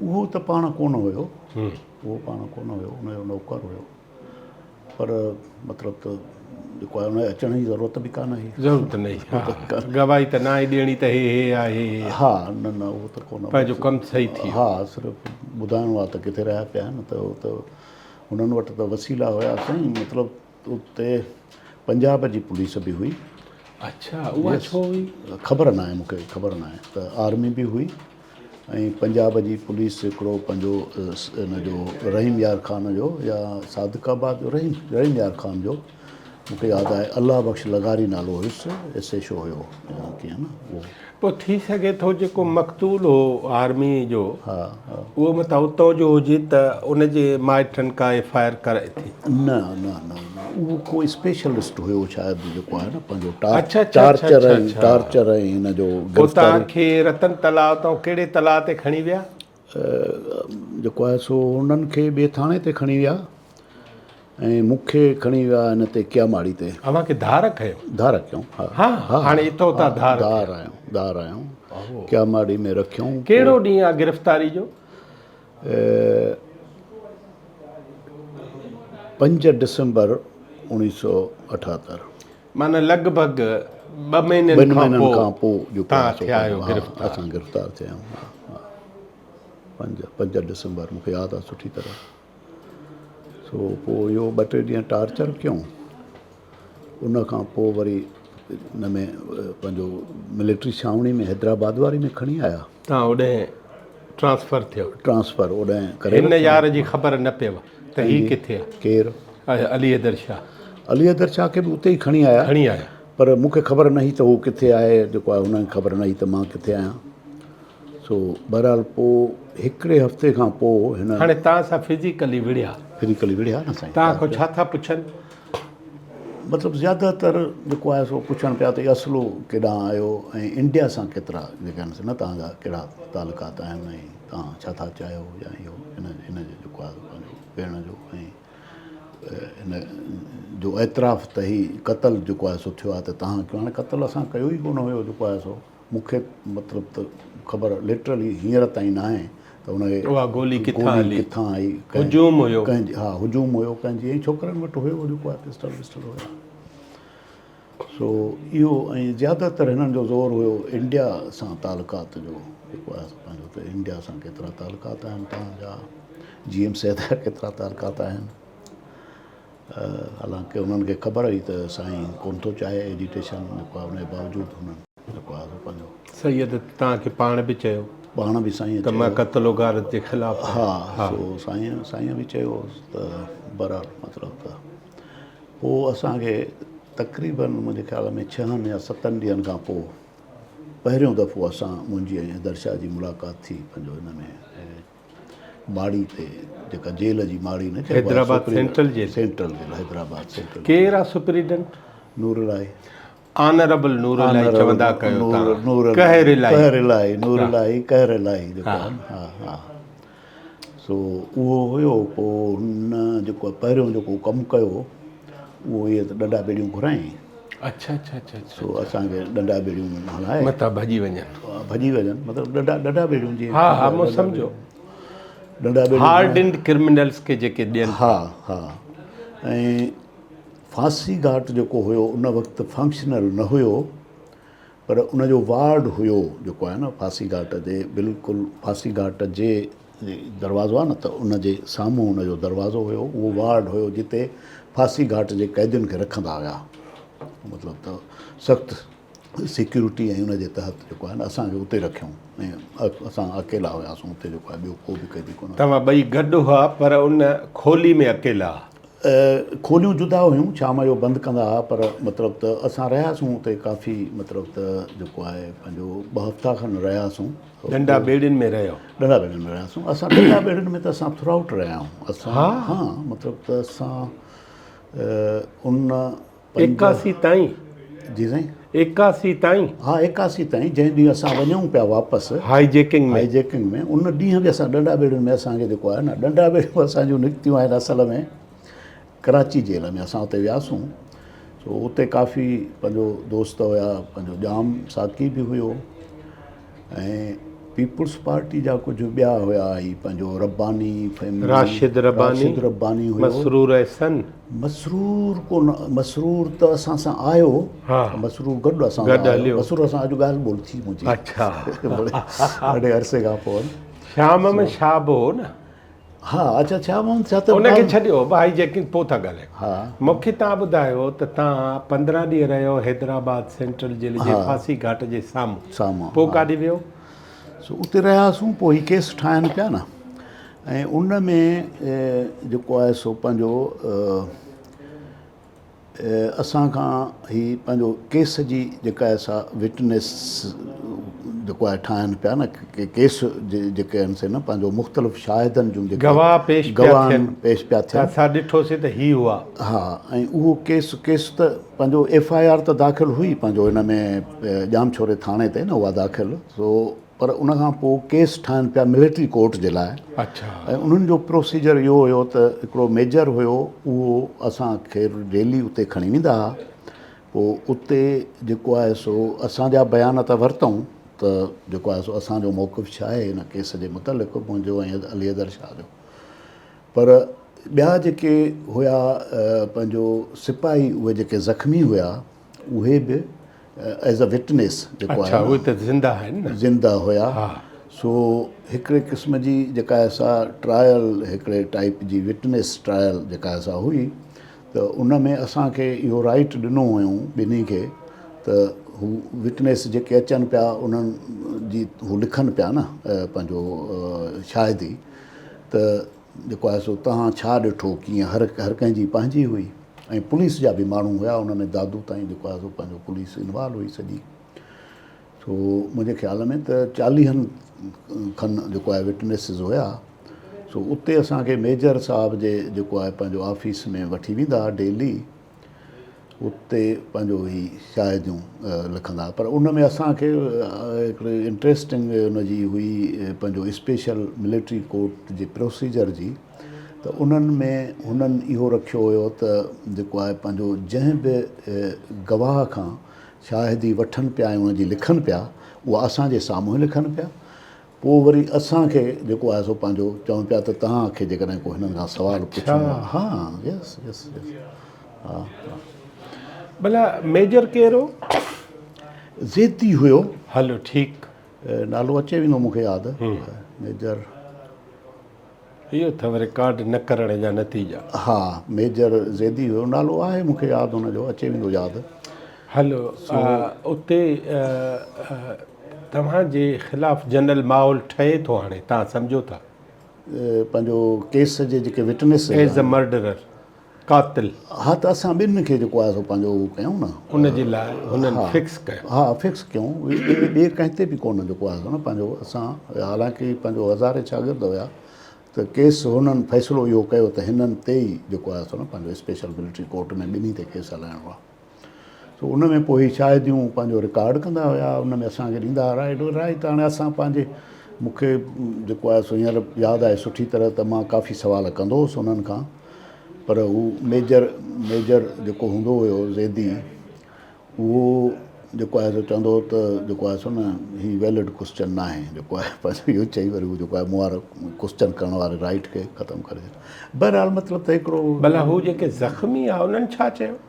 اهو ته پاڻ ڪونه هيو، اهو پاڻ ڪونه هيو، ان جو نوڪر هيو. پر مطلب ته جيڪو آهي ان جي اچڻ جي ضرورت به ڪانه هئي. ضرورت نه هئي، ها گواهي ته ناهي ڏيڻي ته هي هي آهي هي هي. ها نه نه اهو ته ڪونه. پنهنجو ڪم صحيح ٿي ويو. ها صرف ٻڌائڻو آهي ته ڪٿي رهيا پيا آهن ته اهو ته هنن وٽ ته وسيلا هيا سائين مطلب اتي پنجاب جي پوليس به هئي. اڇا اها ڇو هئي؟ خبر ناهي مون کي خبر ناهي ته آرمي به هئي. ۽ پنجاب جي پوليس هڪڙو پنهنجو ان جو رحيم يار خان جو يا صادق آباد جو رحيم رحيم يار خان جو مون کي ياد آهي الله بخش لغاري نالو هيس ايس ايڇ او هيو يا ڪيئن نه اهو. پوء ٿي سگهي ٿو جيڪو مقتول هو آرمي جو اهو متان اتان جو هجي ته ان جي مائٽن ڪا ايف I R ڪرائي ٿي. نه نه نه نه اهو ڪو اسپيشلسٽ هيو شايد جيڪو آهي نه پنهنجو ٽارچر ۽ ٽارچر ۽ هن جو پوء توهان کي رتن تلاء تان ڪهڙي تلاء تي کڻي ويا؟ جيڪو آهي سو هنن کي ٻئي ٿاڻي تي کڻي ويا ۽ مون کي کڻي ويا هن تي ڪياماڙي تي. اوهان کي ڌار ڪيو؟ ڌار ڪيون ها. ها هاڻي اتو اتان ڌار ٿيا. ڌار آهيون ڌار آهيون ڪياماڙي ۾ رکيون. ڪهڙو ڏينهن آ گرفتاري جو؟ 5 ڊسمبر 1978. معنيٰ لڳ ڀڳ ٻه مهينن کان پوء توهان ٿيا آهيو گرفتار. اسان گرفتار ٿيا آهيون ها 5 ڊسمبر مون کي ياد آهي سٺي طرح. سو پوء اهو ٻه ٽي ڏينهن ٽارچر ڪيون ان کان پوء وري ان ۾ پنهنجو ملٽري ڇانوڻي ۾ حيدرآباد واري ۾ کڻي آيا. تان اوڏهين ٽرانسفر ٿيو. ٽرانسفر اوڏهين ڪري هن يار جي خبر نه پيو ته هي ڪٿي آ. ڪير؟ علي حيدر شاهه. علي حيدر شاهه کي به اتي ئي کڻي آيا. کڻي آيا. پر مون کي خبر نه هئي ته هو ڪٿي آهي جيڪو آهي هنن کي خبر نه هئي ته مان ڪٿي آهيان. سو بهرحال پوء هڪڙي هفتي کان پوء هن. هاڻي توهان سان فزيڪلي وڙهيا. فزيڪلي وڙهيا نه سائين. توهان کان ڇا ٿا پڇن؟ مطلب زياده تر جيڪو آهي سو پڇڻ پيا ته اصلو ڪيڏانهن آيو ۽ انڊيا سان ڪيترا جيڪي آهن سي نه توهان جا ڪهڙا تعلقات آهن ۽ توهان ڇا ٿا چاهيو يا اهو هن هن جو جيڪو آهي پنهنجو ڀيڻ جو ۽ هن جو اعتراف ته هي قتل جيڪو آهي سو ٿيو آهي ته توهان ڪيو هاڻي قتل اسان ڪيو ئي ڪونه هيو جيڪو آهي سو مون کي مطلب ته خبر لٽرلي هينئر تائين ناهي ته ان کي اها گولي ڪٿان هلي؟ ڪٿان آئي؟ هجوم هيو. ڪنهن جي ها هجوم هيو ڪنهن جي ۽ ڇوڪرن وٽ هيو جيڪو آهي پسٽل وسٽل هيا سو اهو ۽ زياده تر هنن جو زور هيو انڊيا سان تعلقات جو جيڪو آهي سو پنهنجو ته انڊيا سان ڪيترا تعلقات آهن توهان جا جي ايم سيد جا ڪيترا تعلقات آهن حالانڪه انهن کي خبر هئي ته سائين ڪونه ٿو چاهي ايجيٽيشن جيڪو آهي ان جي باوجود هنن جيڪو آهي سو پنهنجو. سيد توهان کي پاڻ به چيو. پاڻ به سائينء چيو. ته مان قتل و غارت جي خلاف آهيان. ها سو سائين سائينء به چيو ته بهرحال مطلب ته پوء اسان کي تقريبن منهنجي خيال ۾ ڇهن يا ستن ڏينهن کان پوء پهريون دفعو اسان منهنجي ۽ حيدر شاهه جي ملاقات ٿي پنهنجو هن ۾ ماڙي تي جيڪا جيل جي ماڙي نه چئبو آهي Hyderabad central jail. Central jail Hyderabad central. ڪير آ سپريڊنٽ؟ نور الاهي. آنربل نور الاهي چوندا ڪيو تان قهر الاهي. قهر الاهي نور الاهي قهر الاهي جيڪو آهي ها ها سو اهو هيو پوء هن جيڪو پهريون جيڪو ڪم ڪيو اهو اهي ته ڏنڊا ٻيڙيون گهرايائين. اڇا اڇا اڇا اڇا سو اسان کي ڏنڊا ٻيڙيون هڻائي متان ڀڄي وڃن. ڀڄي وڃن مطلب ڏنڊا ڏنڊا ٻيڙيون جيئن ها ها مون سمجهيو ڏنڊا ٻيڙيون هارڊنڊ ڪرمنلز کي جيڪي ڏين ها ها ۽ ڦاسي گهاٽ جيڪو هيو ان وقت فنڪشنل نه هيو پر ان جو وارڊ هيو جيڪو آهي نه ڦاسي گهاٽ جي بلڪل ڦاسي گهاٽ جي دروازو آهي نه ته ان جي سامهون ان جو دروازو هيو اهو وارڊ هيو جتي ڦاسي گهاٽ جي قيدين کي رکندا هيا مطلب ته سخت سيڪيورٽي ۽ ان جي تحت جيڪو آهي نه اسان کي اتي رکيائون ۽ اسان اڪيلا هياسون اتي جيڪو آهي ٻيو ڪو به قيدي ڪونه توهان ٻئي گڏ هئا پر ان کولي ۾ اڪيلا ها. کوليون جدا هيون شام جو بند ڪندا ها پر مطلب ته اسان رهياسون اتي ڪافي مطلب ته جيڪو آهي پنهنجو ٻه هفتا کن رهياسون. ڏنڊا ٻيڙين ۾ رهيو. ڏنڊا ٻيڙين ۾ رهياسون اسان ڏنڊا ٻيڙين ۾ ته اسان ٿرو آئوٽ رهيا آهيون اسان ها مطلب ته اسان ان 81 تائين. جي سائين. 81 تائين. ها 81 تائين جنهن ڏينهن اسان وڃون پيا واپس هائي جيڪنگ ۾. هائي جيڪنگ ۾ ان ڏينهن به اسان ڏنڊا ٻيڙين ۾ اسان کي جيڪو آهي نه ڏنڊا ٻيڙيون اسان جون نڪتيون آهن اصل ۾ ڪراچي جيل ۾ اسان اتي وياسون سو اتي ڪافي پنهنجو دوست هيا پنهنجو ڄام ساقي به هيو ۽ پيپلز پارٽي جا ڪجهه ٻيا هيا هي پنهنجو رباني فيملي راشد رباني راشد رباني هيو مسرور احسن مسرور کو مسرور ته اسان سان آيو ها مسرور گڏ اسان گڏ هليو مسرور سان اڄ ڳالهه ٻولهه ٿي منهنجي اڇا ڏاڍي عرصي کان پوء شام ۾ شاهه به هو نه ها اڇا ڇا مون ڇا ته ان کي ڇڏيو ڀائي جيڪي پوء ٿا ڳالهايون ها مون کي تان ٻڌايو ته تان 15 ڏينهن رهيو حيدرآباد سينٽرل جيل جي ڦاسي گهاٽ جي سامهون سامهون پوء ڪاڏي ويو؟ سو اتي رهياسون پوء هي ڪيس ٺاهن پيا نه ۽ ان ۾ جيڪو آهي سو پنهنجو اسان کان هي پنهنجو ڪيس جي جيڪا آهي سا وٽنيس جيڪو آهي ٺاهن پيا نه ڪيس جيڪي آهن سي نه پنهنجو مختلف شاهدن جون جيڪي گواهه پيش پيا ٿين پيش پيا ٿين اسان ڏٺوسي ته هي هئا. ها ۽ اهو ڪيس ڪيس ته پنهنجو ايف I R ته داخل هئي پنهنجو هن ۾ ڄامشوري ٿاڻي تي نه اها داخل سو پر ان کان پوء ڪيس ٺاهن پيا ملٽري ڪورٽ جي لاء ۽ انهن جو پروسيجر اهو هيو ته هڪڙو ميجر هيو اهو اسان کي ڊيلي اتي کڻي ويندا هئا پوء اتي جيڪو آهي سو اسان جا بيان ته ورتائون ته جيڪو آهي سو اسان جو موقف ڇا آهي هن ڪيس جي متعلق منهنجو ۽ علي حيدر شاهه جو پر ٻيا جيڪي هيا پنهنجو سپاهي اهي جيڪي زخمي هيا اهي به ايز ا وٽنيس جيڪو آهي اڇا اهي ته زنده آهن نه زنده هيا سو هڪڙي قسم جي جيڪا آهي سا ٽرائل هڪڙي ٽائيپ جي وٽنيس ٽرائل جيڪا آهي سا هئي ته ان ۾ اسان کي اهو رائيٽ ڏنو هيون ٻنهي کي ته هو وٽنيس جيڪي اچن پيا انهن جي هو لکن پيا نه پنهنجو شاهدي ته جيڪو آهي سو توهان ڇا ڏٺو ڪيئن هر هر ڪنهن جي پنهنجي هئي ۽ پوليس جا به ماڻهو هيا ان ۾ دادو تائين جيڪو آهي سو پنهنجو پوليس انوالو هئي سڄي سو منهنجي خيال ۾ ته چاليهن کن جيڪو آهي وٽنيسز هيا سو اتي اسان کي ميجر صاحب جي جيڪو آهي پنهنجو آفيس ۾ وٺي ويندا هئا ڊيلي اتي پنهنجو هي شاهديون لکندا پر ان ۾ اسان کي هڪڙي انٽريسٽنگ ان جي هئي پنهنجو اسپيشل ملٽري ڪورٽ جي پروسيجر جي ته انهن ۾ هنن اهو رکيو هيو ته جيڪو آهي پنهنجو جنهن به گواهه کان شاهدي وٺن پيا ۽ ان جي لکن پيا اها اسان جي سامهون لکن پيا پوء وري اسان کي جيڪو آهي سو پنهنجو چون پيا ته توهان کي جيڪڏهن ڪو هنن کان سوال پڇڻو آهي ها يس يس يس ها ها. ڀلا ميجر ڪير هو؟ زيدي هيو. هلو ٺيڪ. نالو اچي ويندو مون کي ياد ميجر. اهو اٿو رڪارڊ نه ڪرڻ جا نتيجا. ها ميجر زيدي هيو نالو آهي مون کي ياد هن جو اچي ويندو ياد. هلو اتي توهان جي خلاف جنرل ماحول ٺهي ٿو هاڻي توهان سمجهو ٿا. پنهنجو ڪيس جي جيڪي وٽنس ايز ا مرڊرر قاتل. ها ته اسان ٻن کي جيڪو آهي سو پنهنجو اهو ڪيون نه. ان جي لاء هنن فڪس ڪيو. ها فڪس ڪيون ٻئي ڪنهن تي به ڪونه جيڪو آهي سو نه پنهنجو اسان حالانڪه پنهنجو هزارين شاگرد هيا ته ڪيس هنن فيصلو اهو ڪيو ته هنن تي ئي جيڪو آهي سو نه پنهنجو اسپيشل ملٽري ڪورٽ ۾ ٻنهي تي ڪيس هلائڻو آهي. سو ان ۾ پوء هي شاهديون پنهنجو رڪارڊ ڪندا هيا ان ۾ اسان کي ڏيندا هئا رائيٽ رائيٽ هاڻي اسان پنهنجي مون کي جيڪو آهي سو هينئر ياد آهي سٺي طرح ته مان ڪافي سوال ڪندو هوس انهن کان پر هو ميجر ميجر جيڪو هوندو هيو زيدي اهو جيڪو آهي سو چوندو هو ته جيڪو آهي سو نه هي ويلڊ ڪوسچن نه آهي جيڪو آهي پنهنجو اهو چئي وري هو جيڪو آهي مون وارو ڪوسچن ڪرڻ واري رائيٽ کي ختم ڪري ڇڏيو بهرحال مطلب ته هڪڙو ڀلا هو جيڪي زخمي آ انهن ڇا چيو؟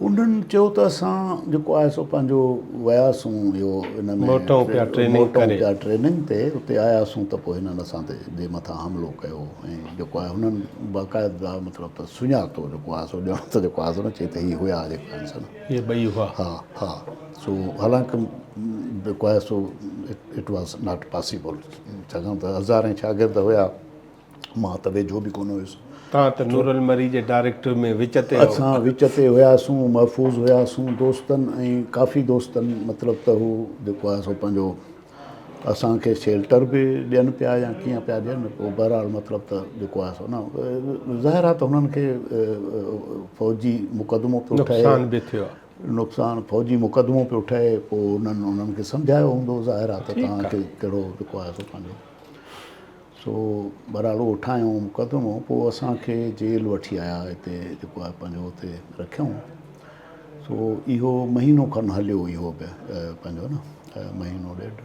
انهن چيو ته اسان جيڪو آهي سو پنهنجو وياسون اهو ان ۾ موٽون پيا ٽريننگ ڪري پيا ٽريننگ تي اتي آياسون ته پوء هنن اسان تي جي مٿان حملو ڪيو ۽ جيڪو آهي هنن باقاعده مطلب ته سڃاتو جيڪو آهي سو ڄڻ ته جيڪو آهي سو نه چئي ته هي هيا جيڪا آهن سو نه هي ٻئي هئا ها ها سو حالانڪ جيڪو آهي سو it was not possible ڇاڪاڻ ته هزارين شاگرد هيا مان ته ويجهو به ڪونه هيس. توهان ته نورالمري جي ڊائريڪٽر ۾ وچ تي هئو. اسان وچ تي هياسون، محفوظ هياسون، دوستن ۽ ڪافي دوستن مطلب ته هو جيڪو آهي سو پنهنجو اسان کي شيلٽر به ڏين پيا يا ڪيئن پيا ڏين پوء بهرحال مطلب ته جيڪو آهي سو نه ظاهر آهي ته هنن کي فوجي مقدمو پيو ٺهي. نقصان به ٿيو آهي. نقصان فوجي مقدمو پيو ٺهي پوء انهن انهن کي سمجهايو هوندو ظاهر آهي ته توهان کي ڪهڙو جيڪو آهي سو پنهنجو. سو بهرحال اهو ٺاهيائون مقدمو پوء اسان کي جيل وٺي آيا هتي جيڪو آهي پنهنجو اتي رکيائون سو اهو مهينو کن هليو اهو به پنهنجو نه مهينو ڏيڍ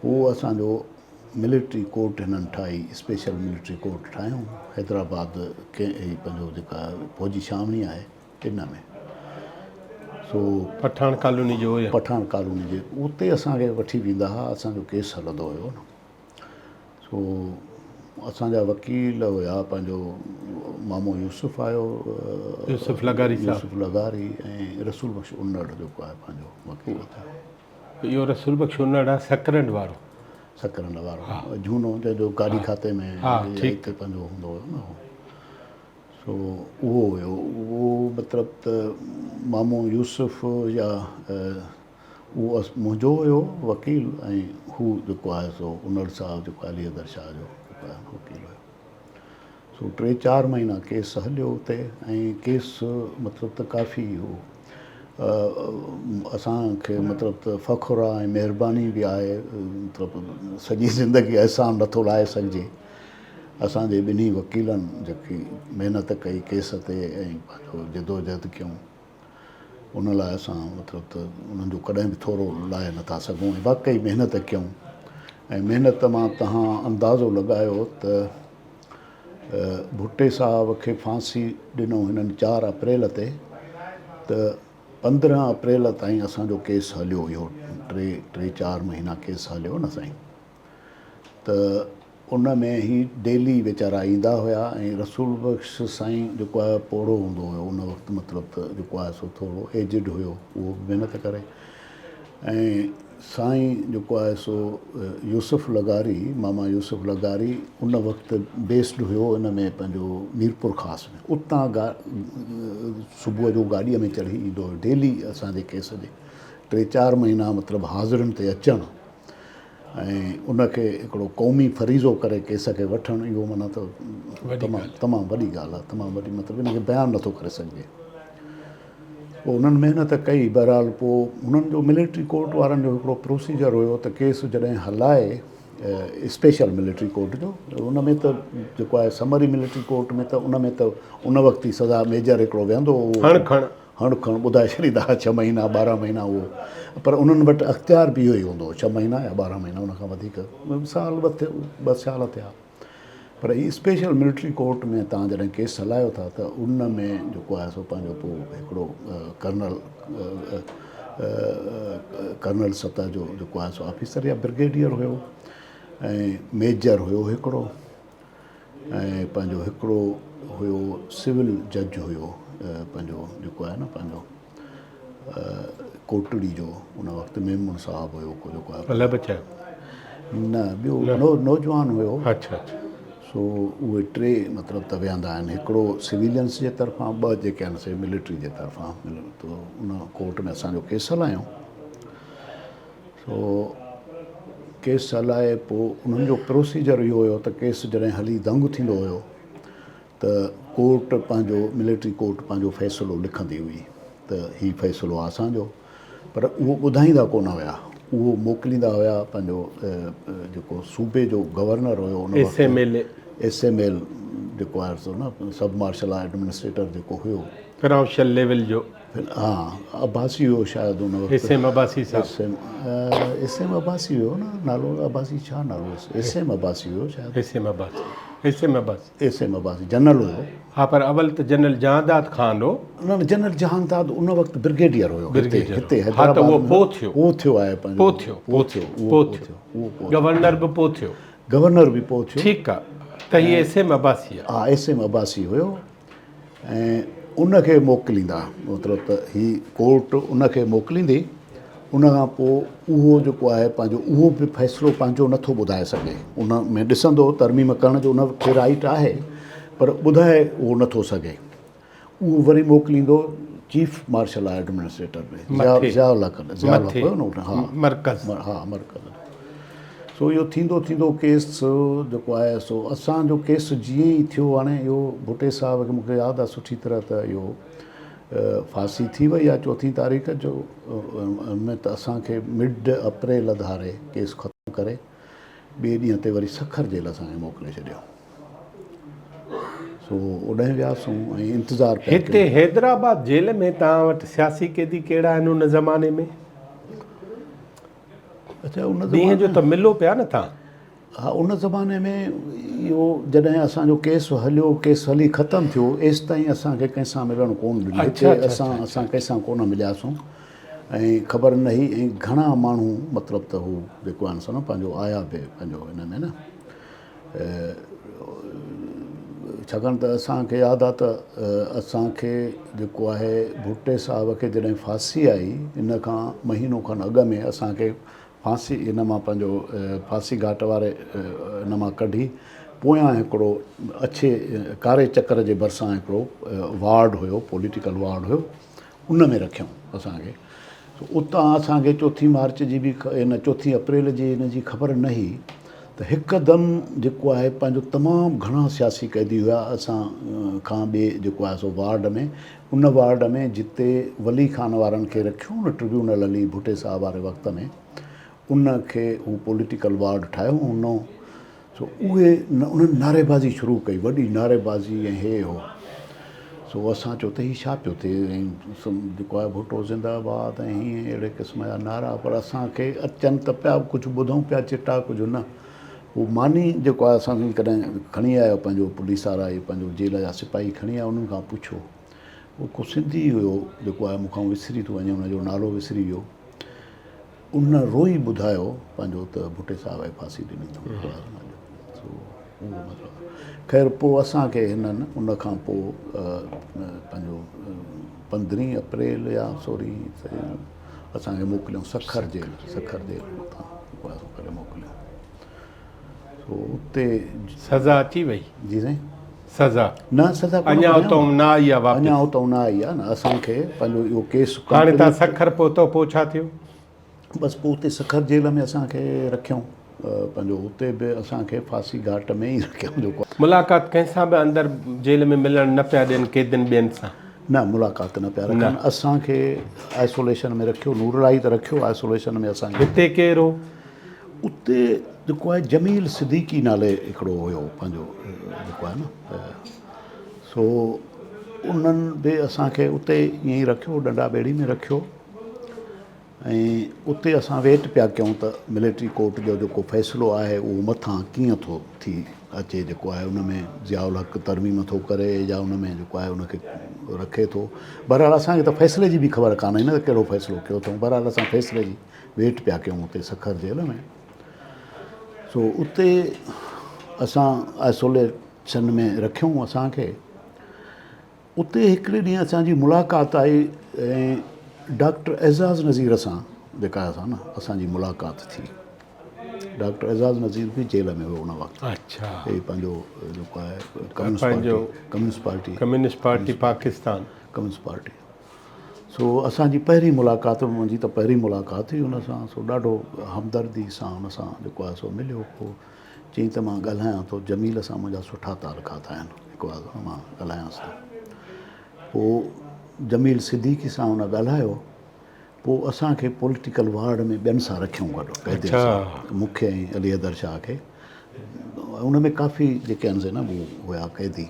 پوء اسانجو ملٽري ڪورٽ هنن ٺاهي اسپيشل ملٽري ڪورٽ ٺاهيائون حيدرآباد پنهنجو جيڪا فوجي ڇانوڻي آهي ان ۾ سو پٺاڻ ڪالوني جو هيو پٺاڻ ڪالوني جي اتي اسانکي وٺي ويندا هئا اسانجو ڪيس هلندو هيو نه سو اسان جا وڪيل هيا پنهنجو مامو يوسف آيو يوسف لغاري صاحب يوسف لغاري ۽ رسول بخش انڙ جيڪو آهي پنهنجو وڪيل ٿيو. اهو رسول بخش انڙ آ سڪرنڊ وارو. سڪرنڊ وارو جهونو جنهن جو گاڏي کاتي ۾ هتي پنهنجو هوندو هيو نه سو اهو هيو اهو مطلب ته مامو يوسف يا اهو منهنجو هيو وڪيل ۽ هو جيڪو آهي سو انڙ صاحب جيڪو علي حيدر شاهه جو جيڪو آهي وڪيل هيو. سو ٽي چار مهينا ڪيس هليو اتي ۽ ڪيس مطلب ته ڪافي هو اسان کي مطلب ته فخر آ ۽ مهرباني به آهي مطلب سڄي زندگي احسان نٿو لاهي سگهجي اسان جي ٻنهي وڪيلن جيڪي محنت ڪئي ڪيس تي ۽ پنهنجو جدوجهد ڪيون ان لاء اسان مطلب ته انهن جو ڪڏهن به ٿورو لاهي نٿا سگهون ۽ واقعي محنت ڪيون ۽ محنت مان توهان اندازو لڳايو ته ڀٽي صاحب کي ڦانسي ڏنو هنن چار اپريل تي ته 15 اپريل تائين اسان جو ڪيس هليو اهو ٽي ٽي چار مهينا ڪيس هليو نه سائين ته ان ۾ هي ڊيلي ويچارا ايندا هيا ۽ رسول بخش سائين جيڪو آهي پوڙهو هوندو هيو ان وقت مطلب ته جيڪو آهي سو ٿورو ايجڊ هيو اهو به محنت ڪري ۽ سائين جيڪو آهي سو يوسف لغاري ماما يوسف لغاري ان وقت بيسڊ هيو ان ۾ پنهنجو ميرپور خاص ۾ اتان گا صبح جو گاڏيء ۾ چڙهي ايندو هيو ڊيلي اسان جي ڪيس جي ٽي چار مهينا مطلب حاضرين تي اچڻ ۽ ان کي هڪڙو قومي فريضو ڪري ڪيس کي وٺڻ اهو معنيٰ ته تمام تمام وڏي ڳالهه آهي تمام وڏي مطلب ان کي بيان نٿو ڪري سگهجي پوء انهن محنت ڪئي بهرحال پوء انهن جو ملٽري ڪورٽ وارن جو هڪڙو پروسيجر هيو ته ڪيس جڏهن هلائي اسپيشل ملٽري ڪورٽ جو ان ۾ ته جيڪو آهي سمري ملٽري ڪورٽ ۾ ته ان ۾ ته ان وقت ئي سزا ميجر هڪڙو ويهندو هو هڻ کڻ هڻ کڻ ٻڌائي ڇڏيندا ها ڇهه مهينا ٻارهن مهينا اهو پر انهن وٽ اختيار به اهو ئي هوندو هو ڇهه مهينا يا ٻارهن مهينا ان کان وڌيڪ سال ٻه ٿيو ٻه سال ٿيا پر هي اسپيشل ملٽري ڪورٽ ۾ تان جڏهن ڪيس هلايو ٿا ته ان ۾ جيڪو آهي سو پنهنجو پوء هڪڙو ڪرنل ڪرنل سطح جو جيڪو آهي سو آفيسر يا برگيڊيئر هيو ۽ ميجر هيو هڪڙو ۽ پنهنجو هڪڙو هيو سول جج هيو پنهنجو جيڪو آهي نه پنهنجو ڪوٽڙي جو ان وقت ميمڻ صاحب هيو ڪو جيڪو آهي الله بچايو نه ٻيو نوجوان هيو اچھا اچھا سو اهي ٽي مطلب ته ويهندا آهن هڪڙو سويلينس جي طرفان ٻه جيڪي آهن سي ملٽري جي طرفان تو ان ڪورٽ ۾ اسان جو ڪيس هلايو سو ڪيس هلائي پوء انهن جو پروسيجر اهو هيو ته ڪيس جڏهن هلي دنگ ٿيندو هيو ته ڪورٽ پنهنجو ملٽري ڪورٽ پنهنجو فيصلو لکندي هئي ته هي فيصلو آهي اسان جو پر اهو ٻڌائيندا ڪونه هيا اهو موڪليندا هيا پنهنجو جيڪو صوبي جو گورنر هيو ان وقت S M L S M L جيڪو آهي سو نه سب مارشل لا ايڊمنسٽريٽر جيڪو هيو فنانشل ليول جو ها عباسي هيو شايد ان وقت S M Abbasi sahib S M S M Abbasi هيو نه نالو عباسي ڇا نالو هيس ايس ايم عباسي هيو شايد S M Abbasi S M Abbasi S M Abbasi general هيو ها پر اول ته جنرل جهانداد خان هو نه نه جنرل جهانداد ان وقت برگيڊيئر هيو برگيڊيئر هتي ها ته اهو پو ٿيو پو ٿيو آهي پنهنجو پو ٿيو پو ٿيو پو ٿيو گورنر به پو ٿيو گورنر به پو ٿيو ٺيڪ آ ته هي ايس ايم عباسي آ ها ايس ايم عباسي هيو ۽ ان کي موڪليندا مطلب ته هي ڪورٽ ان کي موڪليندي ان کان پوء اهو جيڪو آهي پنهنجو اهو به فيصلو پنهنجو نٿو ٻڌائي سگهي ان ۾ ڏسندو ترميم ڪرڻ جو ان کي رائيٽ آهي پر ٻڌائي اهو نٿو سگهي اهو وري موڪليندو chief martial law administrator ۾ Zia ul-Haq Zia ul-Haq هيو نه ها مرڪز ها مرڪز سو اهو ٿيندو ٿيندو ڪيس جيڪو آهي سو اسان جو ڪيس جيئن ئي ٿيو هاڻي اهو ڀٽي صاحب کي مونکي ياد آهي سٺي طرح ته اهو ڦاسي ٿي وئي آهي چوٿين تاريخ جو ان ۾ ته اسان کي مڊ اپريل ڌاري ڪيس ختم ڪري ٻئي ڏينهن تي وري سکر جيل اسان کي موڪلي ڇڏيو سو اوڏانهن وياسون ۽ انتظار پيا ڪيون. هتي حيدرآباد جيل ۾ توهان وٽ سياسي قيدي ڪهڙا آهن ان زماني ۾؟ اڇا ان ڏينهن جو ته ملو پيا نه تان. ها ان زماني ۾ اهو جڏهن اسان جو ڪيس هليو ڪيس هلي ختم ٿيو ايستائين اسان کي ڪنهن سان ملڻ ڪونه ڏنو هتي اسان اسان ڪنهن سان ڪونه ملياسون ۽ خبر نه هئي ۽ گهڻا ماڻهو مطلب ته هو جيڪو آهن سو نه پنهنجو آيا به پنهنجو ان ۾ نه ڇاڪاڻ ته اسان کي ياد آ ته اسان کي جيڪو آهي ڀٽي صاحب کي جڏهن ڦاسي آئي ان کان مهينو کن اڳ ۾ اسان کي ڦاسي ان مان پنهنجو ڦاسي گهاٽ واري ان مان ڪڍي پويان هڪڙو اڇي ڪاري چڪر جي ڀرسان هڪڙو وارڊ هيو پوليٽيڪل وارڊ هيو ان ۾ رکيائون اسان کي اتان اسان کي چوٿين مارچ جي به ان چوٿين اپريل جي ان جي خبر نه هئي ته هڪدم جيڪو آهي پنهنجو تمام گهڻا سياسي قيدي هيا اسان کان ٻئي جيڪو آهي سو وارڊ ۾ ان وارڊ ۾ جتي ولي خان وارن کي رکيو نه ٽربيونل علي ڀٽي صاحب واري وقت ۾ ان کي هو پوليٽيڪل وارڊ ٺاهيو هو نئون سو اهي انهن نعريبازي شروع ڪئي وڏي نعريبازي ۽ هي هو سو اسان چيو ته هي ڇا پيو ٿئي ۽ جيڪو آهي ڀٽو زنده آباد ۽ هيئن اهڙي قسم جا نعرا پر اسان کي اچن ته پيا ڪجهه ٻڌون پيا چٽا ڪجهه نه پوء ماني جيڪو آهي اسان کي ڪڏهن کڻي آيو پنهنجو پوليس وارا هي پنهنجو جيل جا سپاهي کڻي آيا انهن کان پڇيو اهو ڪو سنڌي هيو جيڪو آهي مون کان وسري ٿو وڃي ان جو نالو وسري ويو ان روئي ٻڌايو پنهنجو ته ڀٽي صاحب کي ڦاسي ڏني اٿئون سو اهو مطلب خير پوء اسان کي هنن ان کان پوء پنهنجو پندرهين اپريل يا سورهين اسان کي موڪليائون سکر جيل سکر جيل اتان ڪري موڪليائون سو اتي سزا اچي وئي جي سائين سزا نه سزا اڃا اتان نه آئي آ واپس اڃا اتان نه آئي آ نه اسان کي پنهنجو اهو ڪيس هاڻي تان سکر پهتو پوء ڇا ٿيو بس پوء اتي سکر جيل ۾ اسان کي رکيائون پنهنجو اتي به اسان کي ڦاسي گهاٽ ۾ ئي رکيائون جيڪو ملاقات ڪنهن سان به اندر جيل ۾ ملڻ نه پيا ڏين قيدين ٻين سان نه ملاقات نه پيا رکن اسان کي آئسوليشن ۾ رکيو نورالائي ته رکيو آئسوليشن ۾ اسان کي هتي ڪير هو اتي جيڪو آهي جميل صديقي نالي هڪڙو هيو پنهنجو جيڪو آهي نه سو انهن به اسان کي اتي ائين ئي رکيو ڏنڊا ٻيڙي ۾ رکيو ۽ اتي اسان ويٽ پيا ڪيون ته ملٽري ڪورٽ جو جيڪو فيصلو آهي اهو مٿان ڪيئن ٿو ٿي اچي جيڪو آهي ان ۾ ضياء الحق ترميم ٿو ڪري يا ان ۾ جيڪو آهي ان کي رکي ٿو بهرحال اسان کي ته فيصلي جي به خبر ڪانه هئي نه ته ڪهڙو فيصلو ڪيو اٿئون بهرحال اسان فيصلي جي ويٽ پيا ڪيون اتي سکر جيل ۾ سو اتي اسان آئسوليشن ۾ رکيون اسان کي اتي هڪڙي ڏينهن اسان جي ملاقات آئي ۽ ڊاڪٽر اعزاز نظير سان جيڪا اسان نه اسان جي ملاقات ٿي ڊاڪٽر اعزاز نظير به جيل ۾ هيو ان وقت اچھا هي پنهنجو جيڪو آهي communist party communist party communist party Pakistan communist party سو اسان جي پهرين ملاقات منهنجي ته پهرين ملاقات هئي ان سان سو ڏاڍو همدردي سان ان سان جيڪو آهي سو مليو پوء چيائين ته مان ڳالهايان ٿو جميل سان منهنجا سٺا تعلقات آهن جيڪو آهي مان ڳالهايانس ٿو پوء جميل صديقي سان ان ڳالهايو پوء اسان کي پوليٽيڪل وارڊ ۾ ٻين سان رکيائون گڏ قيدين سان مون کي ۽ علي حيدر شاهه کي ان ۾ ڪافي جيڪي آهن سي نه هيا قيدي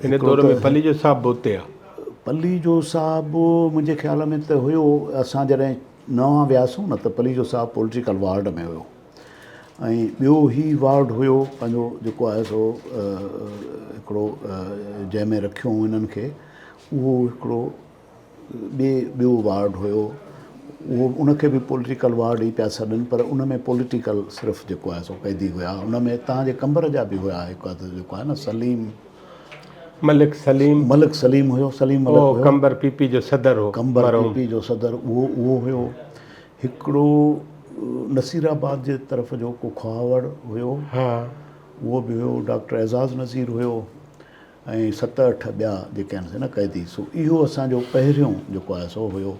ان دور ۾ پليجو صاحب به اتي آ. پليجو صاحب منهنجي خيال ۾ ته هيو اسان جڏهن نوان وياسون نه ته پليجو صاحب پوليٽيڪل وارڊ ۾ هيو ۽ ٻيو هي وارڊ هيو پنهنجو جيڪو آهي سو هڪڙو جنهن ۾ رکيو هو هنن کي اهو هڪڙو ٻي ٻيو وارڊ هيو اهو ان کي به پوليٽيڪل وارڊ ئي پيا سڏن پر ان ۾ پوليٽيڪل صرف جيڪو آهي سو قيدي هيا ان ۾ تان جي قمبر جا به هيا هڪ اڌ جيڪو آهي نه سليم ملڪ سليم ملڪ سليم هيو سليم ملڪ هيو قمبر پي پي جو صدر هو قمبر پي پي جو صدر اهو اهو هيو هڪڙو نصير آباد جي طرف جو ڪو کهاوڙ هيو ها اهو به هيو ڊاڪٽر اعزاز نظير هيو ۽ ست اٺ ٻيا جيڪي آهن سي نه قيدي سو اهو اسان جو پهريون جيڪو آهي سو هيو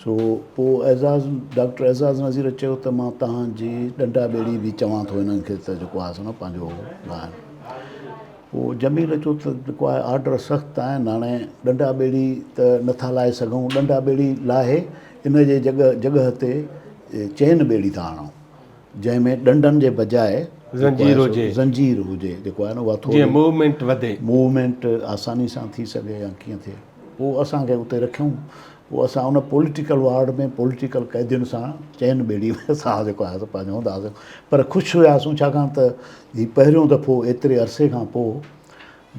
سو پوء اعزاز ڊاڪٽر اعزاز نظير چيو ته مان توهان جي ڏنڊا ٻيڙي به چوان ٿو هنن کي ته جيڪو آهي سو نه پنهنجو لاهن پوء جميل چيو ته جيڪو آهي آرڊر سخت آهن هاڻي ڏنڊا ٻيڙي ته نٿا لاهي سگهون ڏنڊا ٻيڙي لاهي ان جي جڳهه جڳهه تي چين ٻيڙي ٿا آڻون جنهن ۾ ڏنڊن جي بجاء زنجير هجي زنجير هجي جيڪو آهي نه اها ٿوري جيئن موومينٽ وڌي موومينٽ آساني سان ٿي سگهي يا ڪيئن ٿئي پوء اسان کي اتي رکيائون پوء اسان ان پوليٽيڪل وارڊ ۾ پوليٽيڪل قيدين سان چئن ٻيڙي ۾ اسان جيڪو آهي سو پنهنجو هوندا هئاسين پر خوش هياسون ڇاڪاڻ ته هي پهريون دفعو ايتري عرصي کان پوء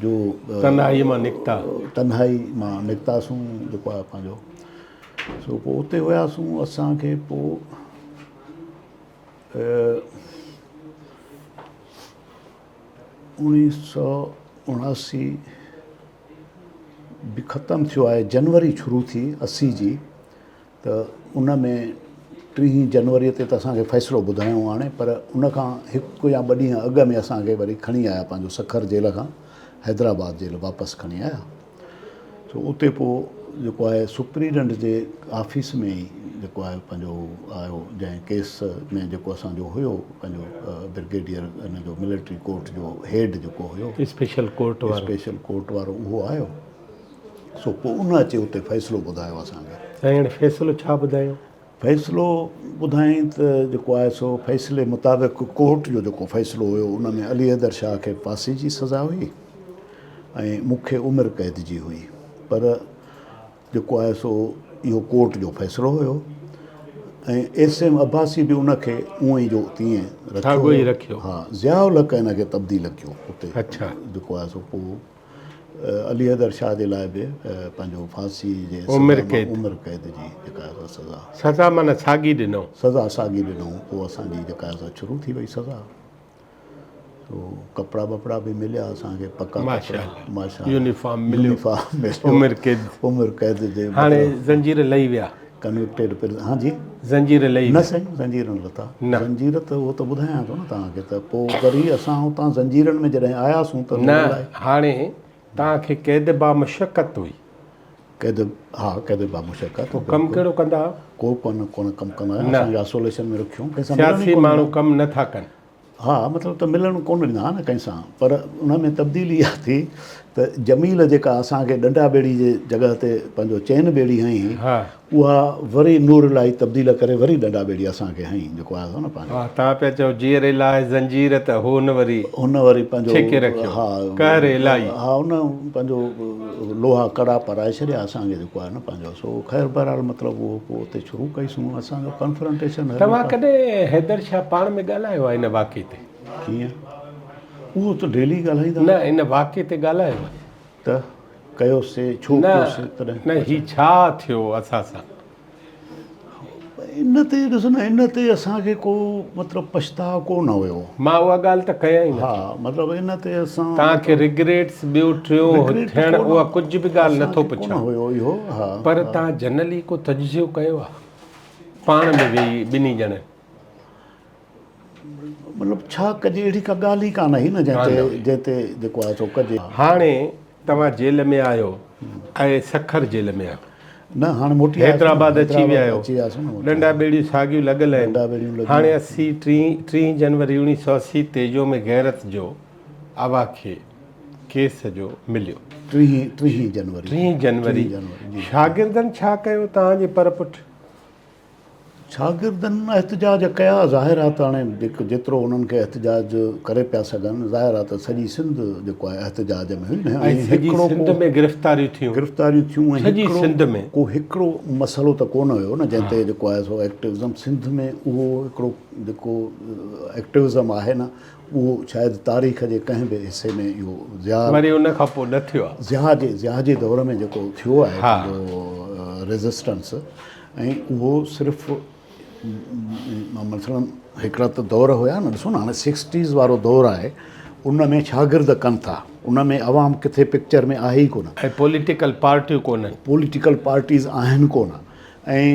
جو تنهائي مان نڪتا تنهائي مان نڪتاسون جيڪو آهي پنهنجو سو پوء اتي هياسون اسان کي پوء 1979 به ختم ٿيو آهي جنوري شروع ٿي 80 جي ته ان ۾ ٽيهين جنوري تي ته اسان کي فيصلو ٻڌايائون هاڻي پر ان کان هڪ يا ٻه ڏينهن اڳ ۾ اسان کي وري کڻي آيا پنهنجو سکر جيل کان حيدرآباد جيل واپس کڻي آيا سو اتي پوء جيڪو آهي سپريڊنٽ جي آفيس ۾ ئي جيڪو آهي پنهنجو آيو جنهن ڪيس ۾ جيڪو اسان جو هيو پنهنجو برگيڊيئر ان جو ملٽري ڪورٽ جو هيڊ جيڪو هيو اسپيشل ڪورٽ وارو اسپيشل ڪورٽ وارو اهو آيو سو پوء ان اچي اتي فيصلو ٻڌايو اسان کي. سائين هاڻي فيصلو ڇا ٻڌايو؟ فيصلو ٻڌائين ته جيڪو آهي سو فيصلي مطابق ڪورٽ جو جيڪو فيصلو هيو ان ۾ علي حيدر شاهه کي ڦاسي جي سزا هئي ۽ مون کي عمر قيد جي هئي پر جيڪو آهي سو اهو ڪورٽ جو فيصلو هيو ۽ ايس ايم عباسي به ان کي اونئن ئي جو تيئن رکيو هيو. ها ضياء الحق ان کي تبديل ڪيو اتي جيڪو آهي سو پوء علي حيدر شاهه جي لاء به پنهنجو ڦاسي جي عمر قيد عمر قيد جي جيڪا آهي سزا سزا معنيٰ ساڳي ڏنو سزا ساڳي ڏنو پوء اسان جي جيڪا آهي شروع ٿي وئي سزا سو ڪپڙا ٻپڙا به مليا اسان کي پڪا ماشاءالله ماشاءالله يونيفارم مليو يونيفارم مليو عمر قيد عمر قيد جي هاڻي زنجير لهي ويا ڪنوڪٽيڊ پرزن ها جي زنجير لهي نه سائين زنجير نه لٿا زنجير ته اهو ته ٻڌايان ٿو نه توهان کي ته پوء وري اسان اتان زنجيرن ۾ جڏهن آياسون ته نه هاڻي توهان کي قيد با مشقت هئي قيد ها قيد با مشقت پوء ڪم ڪهڙو ڪندا هئا ڪو ڪونه ڪونه ڪم ڪندا هئا اسان کي آئسوليشن ۾ رکيو ڪنهن سان سياسي ماڻهو ڪم نه ٿا ڪن ها مطلب ته ملڻ ڪونه ڏيندا ها نه ڪنهن سان پر ان ۾ تبديلي اها ٿي ته جميل جيڪا اسان کي ڏنڊا ٻيڙي جي جڳهه تي پنهنجو چين ٻيڙي هنئي هئي اها وري نور الاهي تبديل ڪري وري ڏنڊا ٻيڙي اسان کي هنئي جيڪو آيو نه پنهنجو. ها توهان پيا چئو جيئري لاء زنجير ته هو ان وري هن وري پنهنجو ڇڪي رکيو ها قهر الاهي. ها ان پنهنجو لوها ڪڙا پارائي ڇڏيا اسان کي جيڪو آهي نه پنهنجو سو خير بهرحال مطلب اهو پوء اتي شروع ڪئي سون اسان جو ڪنفرنٽيشن هليو توهان ڪڏهن حيدر شاهه پاڻ ۾ ڳالهايو آهي ان واقعي تي؟ ڪيئن؟ اهو ته ڊيلي ڳالهائيندا نه ان واقعي تي ڳالهايو آهي. ته ڪيوسي ڇو ڪيوسي تڏهن نه هي ڇا ٿيو اسان سان؟ ان تي ڏس نه ان تي اسان کي ڪو مطلب پڇتاء ڪو نه هيو. مان اها ڳالهه ته ڪيان ئي نه ها مطلب ان تي اسان توهان کي ريگريٽس ٻيو ٽيون ٿيڻ اها ڪجهه به ڳالهه نه ٿو پڇان. ڪونه هيو اهو ها. پر توهان جنرلي ڪو تجزيو ڪيو آهي پاڻ ۾ ويهي ٻنهي ڄڻن. مطلب ڇا ڪجي اهڙي ڪا ڳالهه ئي ڪانه هئي نه جنهن تي جنهن تي جيڪو آهي سو ڪجي. هاڻي توهان جيل ۾ آهيو ۽ سکر جيل ۾ آهيو. نه هاڻي موٽي آياسون حيدرآباد اچي ويا آهيو. ڏنڊا ٻيڙيون ساڳيون لڳل آهن. هاڻي اسي ٽيهين جنوري اوڻيهه سؤ اسي تي يوم غيرت جو اوهان کي ڪيس جو مليو. ٽيهين جنوري. ٽيهين جنوري شاگردن ڇا ڪيو توهان جي پر پٺ؟ شاگردن احتجاج ڪيا، ظاهر آهي ته هاڻي جيڪو جيترو انهن کي احتجاج ڪري پيا سگهن، ظاهر آهي ته سڄي سنڌ جيڪو آهي احتجاج ۾ هئي نه ۽ سڄي سنڌ ۾ گرفتاريون ٿيون، گرفتاريون ٿيون ۽ سڄي سنڌ ۾ ڪو هڪڙو مسئلو ته ڪونه هيو نه جنهن تي جيڪو آهي سو ايڪٽوزم سنڌ ۾ اهو هڪڙو جيڪو ايڪٽوزم آهي نه اهو شايد تاريخ جي ڪنهن به حصي ۾ اهو ضياء وري ان کان پوء نه ٿيو آهي. ضياء جي ضياء جي دور ۾ جيڪو ٿيو آهي پنهنجو ريزسٽنس ۽ اهو صرف مثلاً هڪڙا ته دور هيا نه ڏسو نه هاڻي سڪسٽيز وارو دور آهي ان ۾ شاگرد ڪن ٿا ان ۾ عوام ڪٿي پڪچر ۾ آهي ئي ڪونه. ۽ پوليٽيڪل پارٽيون ڪونهن. پوليٽيڪل پارٽيز آهن ڪونه ۽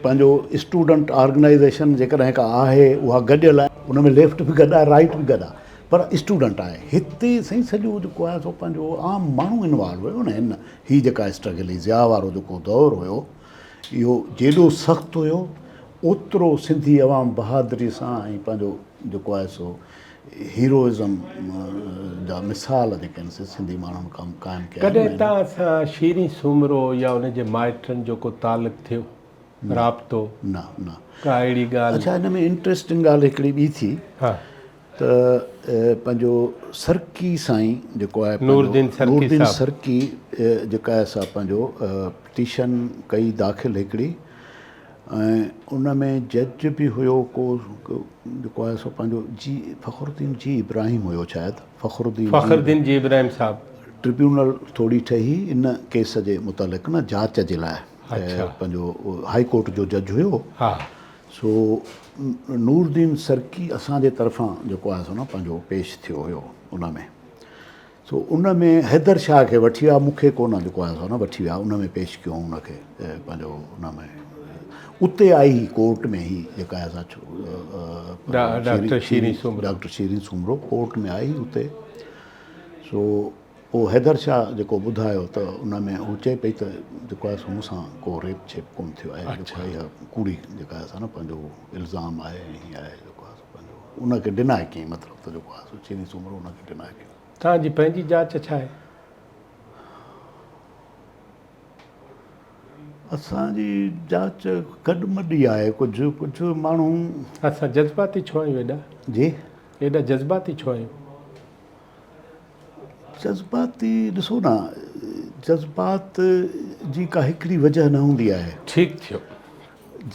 پنهنجو اسٽوڊنٽ آرگنائيزيشن جيڪڏهن ڪا آهي اها گڏيل آهي ان ۾ ليفٽ به گڏ آهي رائيٽ به گڏ آهي پر اسٽوڊنٽ آهي هتي سائين سڄو جيڪو آهي سو پنهنجو عام ماڻهو انوالو هيو نه هن هي جيڪا اسٽرگل هئي ضياء وارو جيڪو دور هيو اهو جيڏو سخت هيو اوترو سنڌي عوام بهادري سان ۽ پنهنجو جيڪو آهي سو هيروئزم جا مثال جيڪي آهن سي سنڌي ماڻهن قائم ڪيا آهن. ڪڏهن توهان سان شيرين سومرو يا ان جي مائٽن جو ڪو تعلق ٿيو؟ رابطو؟ نه نه. ڪا اهڙي ڳالهه؟ اڇا ان ۾ انٽريسٽنگ ڳالهه هڪڙي ٻي ٿي ته پنهنجو سرڪي سائين جيڪو آهي نوردين سرڪي نوردين سرڪي جيڪا آهي سا پنهنجو پٽيشن ڪئي داخل هڪڙي ۽ ان ۾ جج به هيو ڪو جيڪو آهي سو پنهنجو جي فخرالدين جي ابراهيم هيو شايد فخرالدين فخرالدين جي ابراهيم صاحب ٽربيونل ٿوري ٺهي ان ڪيس جي متعلق نه جاچ جي لاء پنهنجو هائي ڪورٽ جو جج هيو ها سو نور الدين سرڪي اسان جي طرفان جيڪو آهي سو نه پنهنجو پيش ٿيو هيو ان ۾ سو ان ۾ حيدر شاهه کي وٺي ويا مون کي ڪونه جيڪو آهي سو نه وٺي ويا ان ۾ پيش ڪيو ان کي پنهنجو ان ۾ اتي آئي هي ڪورٽ ۾ هي جيڪا آهي سا doctor Shirin Soomro doctor Shirin Soomro court ۾ آئي اتي سو پوء حيدر شاهه جيڪو ٻڌايو ته ان ۾ هو چئي پئي ته جيڪو آهي سو مون سان ڪو ريپ ڇيپ ڪونه ٿيو آهي جيڪو آهي اها ڪوڙي جيڪا آهي سا نه پنهنجو الزام آهي ۽ هي آهي جيڪو آهي سو پنهنجو ان کي ڊنائي ڪيائين مطلب ته جيڪو آهي سو شيرين سومرو ان کي ڊنائي ڪيو. توهان جي پنهنجي جاچ ڇا آهي؟ اسان جي جاچ گڏ مڏي آهي ڪجهه ڪجهه ماڻهو. اسان جذباتي ڇو آهيون ايڏا؟ جي؟ ايڏا جذباتي ڇو آهيون؟ جذباتي ڏسو نه جذبات جي ڪا هڪڙي وجه نه هوندي آهي. ٺيڪ ٿيو.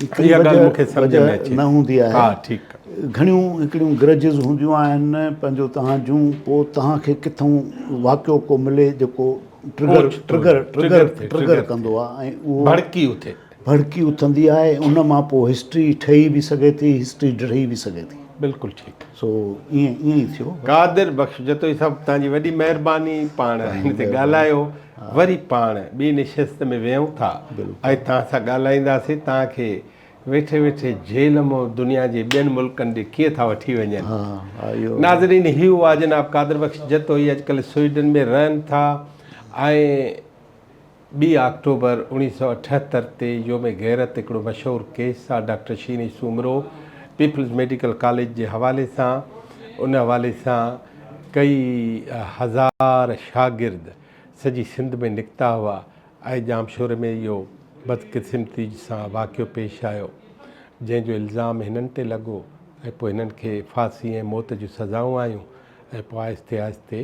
جي اها ڳالهه مون کي سمجهه ۾ اچي نه هوندي آهي. ها ٺيڪ. گهڻيون هڪڙيون گرجز هونديون آهن پنهنجو تهان جون پوء تهان کي ڪٿون واقعو ڪو ملي جيڪو ٽرگر ٽرگر ٽرگر ٽرگر ڪندو آهي ۽ اهو ڀڙڪي اٿي. ڀڙڪي اٿندي آهي ان مان پوء هسٽري ٺهي به سگهي ٿي هسٽري ڊهي به سگهي ٿي. بلڪل ٺيڪ. سو ائين ائين ئي ٿيو. قادر بخش جتوئي صاحب توهان جي وڏي مهرباني پاڻ هن تي ڳالهايو وري پاڻ ٻي نشست ۾ ويهون ٿا ۽ توهان سان ڳالهائينداسين توهان کي ويٺي ويٺي جيل مون دنيا جي ٻين ملڪن ڏي ڪيئن ٿا وٺي وڃن. ناظرين هي هئا جناب قادر بخش جتوئي اڄڪلهه سوئيڊن ۾ رهن ٿا ۽ ٻي آڪٽوبر 1978 تي يوم غيرت هڪڙو مشهور ڪيس آ doctor Shirin Soomro peoples medical college جي حوالي سان ان حوالي سان ڪئي هزار شاگرد سڄي سنڌ ۾ نڪتا هئا ۽ ڄامشوري ۾ اهو بدقسمتي سان واقعو پيش آيو جنهن جو الزام هنن تي لڳو ۽ پوء هنن کي ڦاسي ۽ موت جون سزائون آيون ۽ پوء آهستي آهستي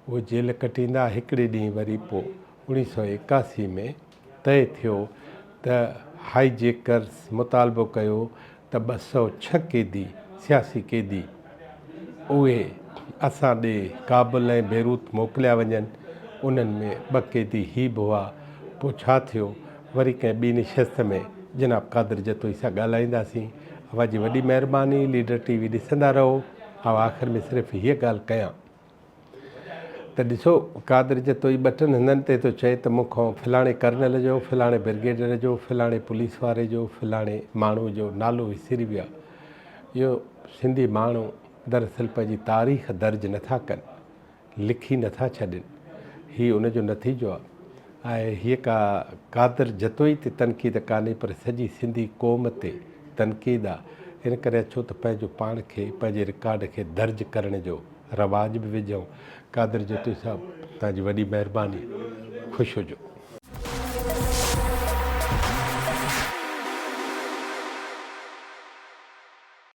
اهي جيل ڪٽيندا هڪڙي ڏينهن وري پوء 1981 ۾ طئي ٿيو ته هائي جيڪرز مطالبو ڪيو ته 206 قيدي سياسي قيدي اهي اسان ڏي ڪابل ۽ بيروت موڪليا وڃن انهن ۾ ٻه قيدي هي به هئا پوء ڇا ٿيو وري ڪنهن ٻي نشست ۾ جناب قادر جتوئي سان ڳالهائينداسين اوهان جي وڏي مهرباني ليڊر ٽي وي ڏسندا رهو آئون آخر ۾ صرف هيء ڳالهه ڪيان ته ڏسو قادر جتوئي ٻه ٽن هنڌن تي ٿو چئي ته مون کان فلاڻي ڪرنل جو، فلاڻي برگيڊيئر جو، فلاڻي پوليس واري جو، فلاڻي ماڻهو جو نالو وسري ويو آهي. اهو سنڌي ماڻهو دراصل پنهنجي تاريخ درج نٿا ڪن، لکي نٿا ڇڏين. هي ان جو نتيجو آهي ۽ هيء ڪا قادر جتوئي تي تنقيد ڪانهي پر سڄي سنڌي قوم تي تنقيد آهي. ان ڪري اچو ته پنهنجو پاڻ کي، پنهنجي رڪارڊ کي درج ڪرڻ جو رواج به وجهون. قادر جتوئي صاحب توهان جي وڏي مهرباني. خوش هجو.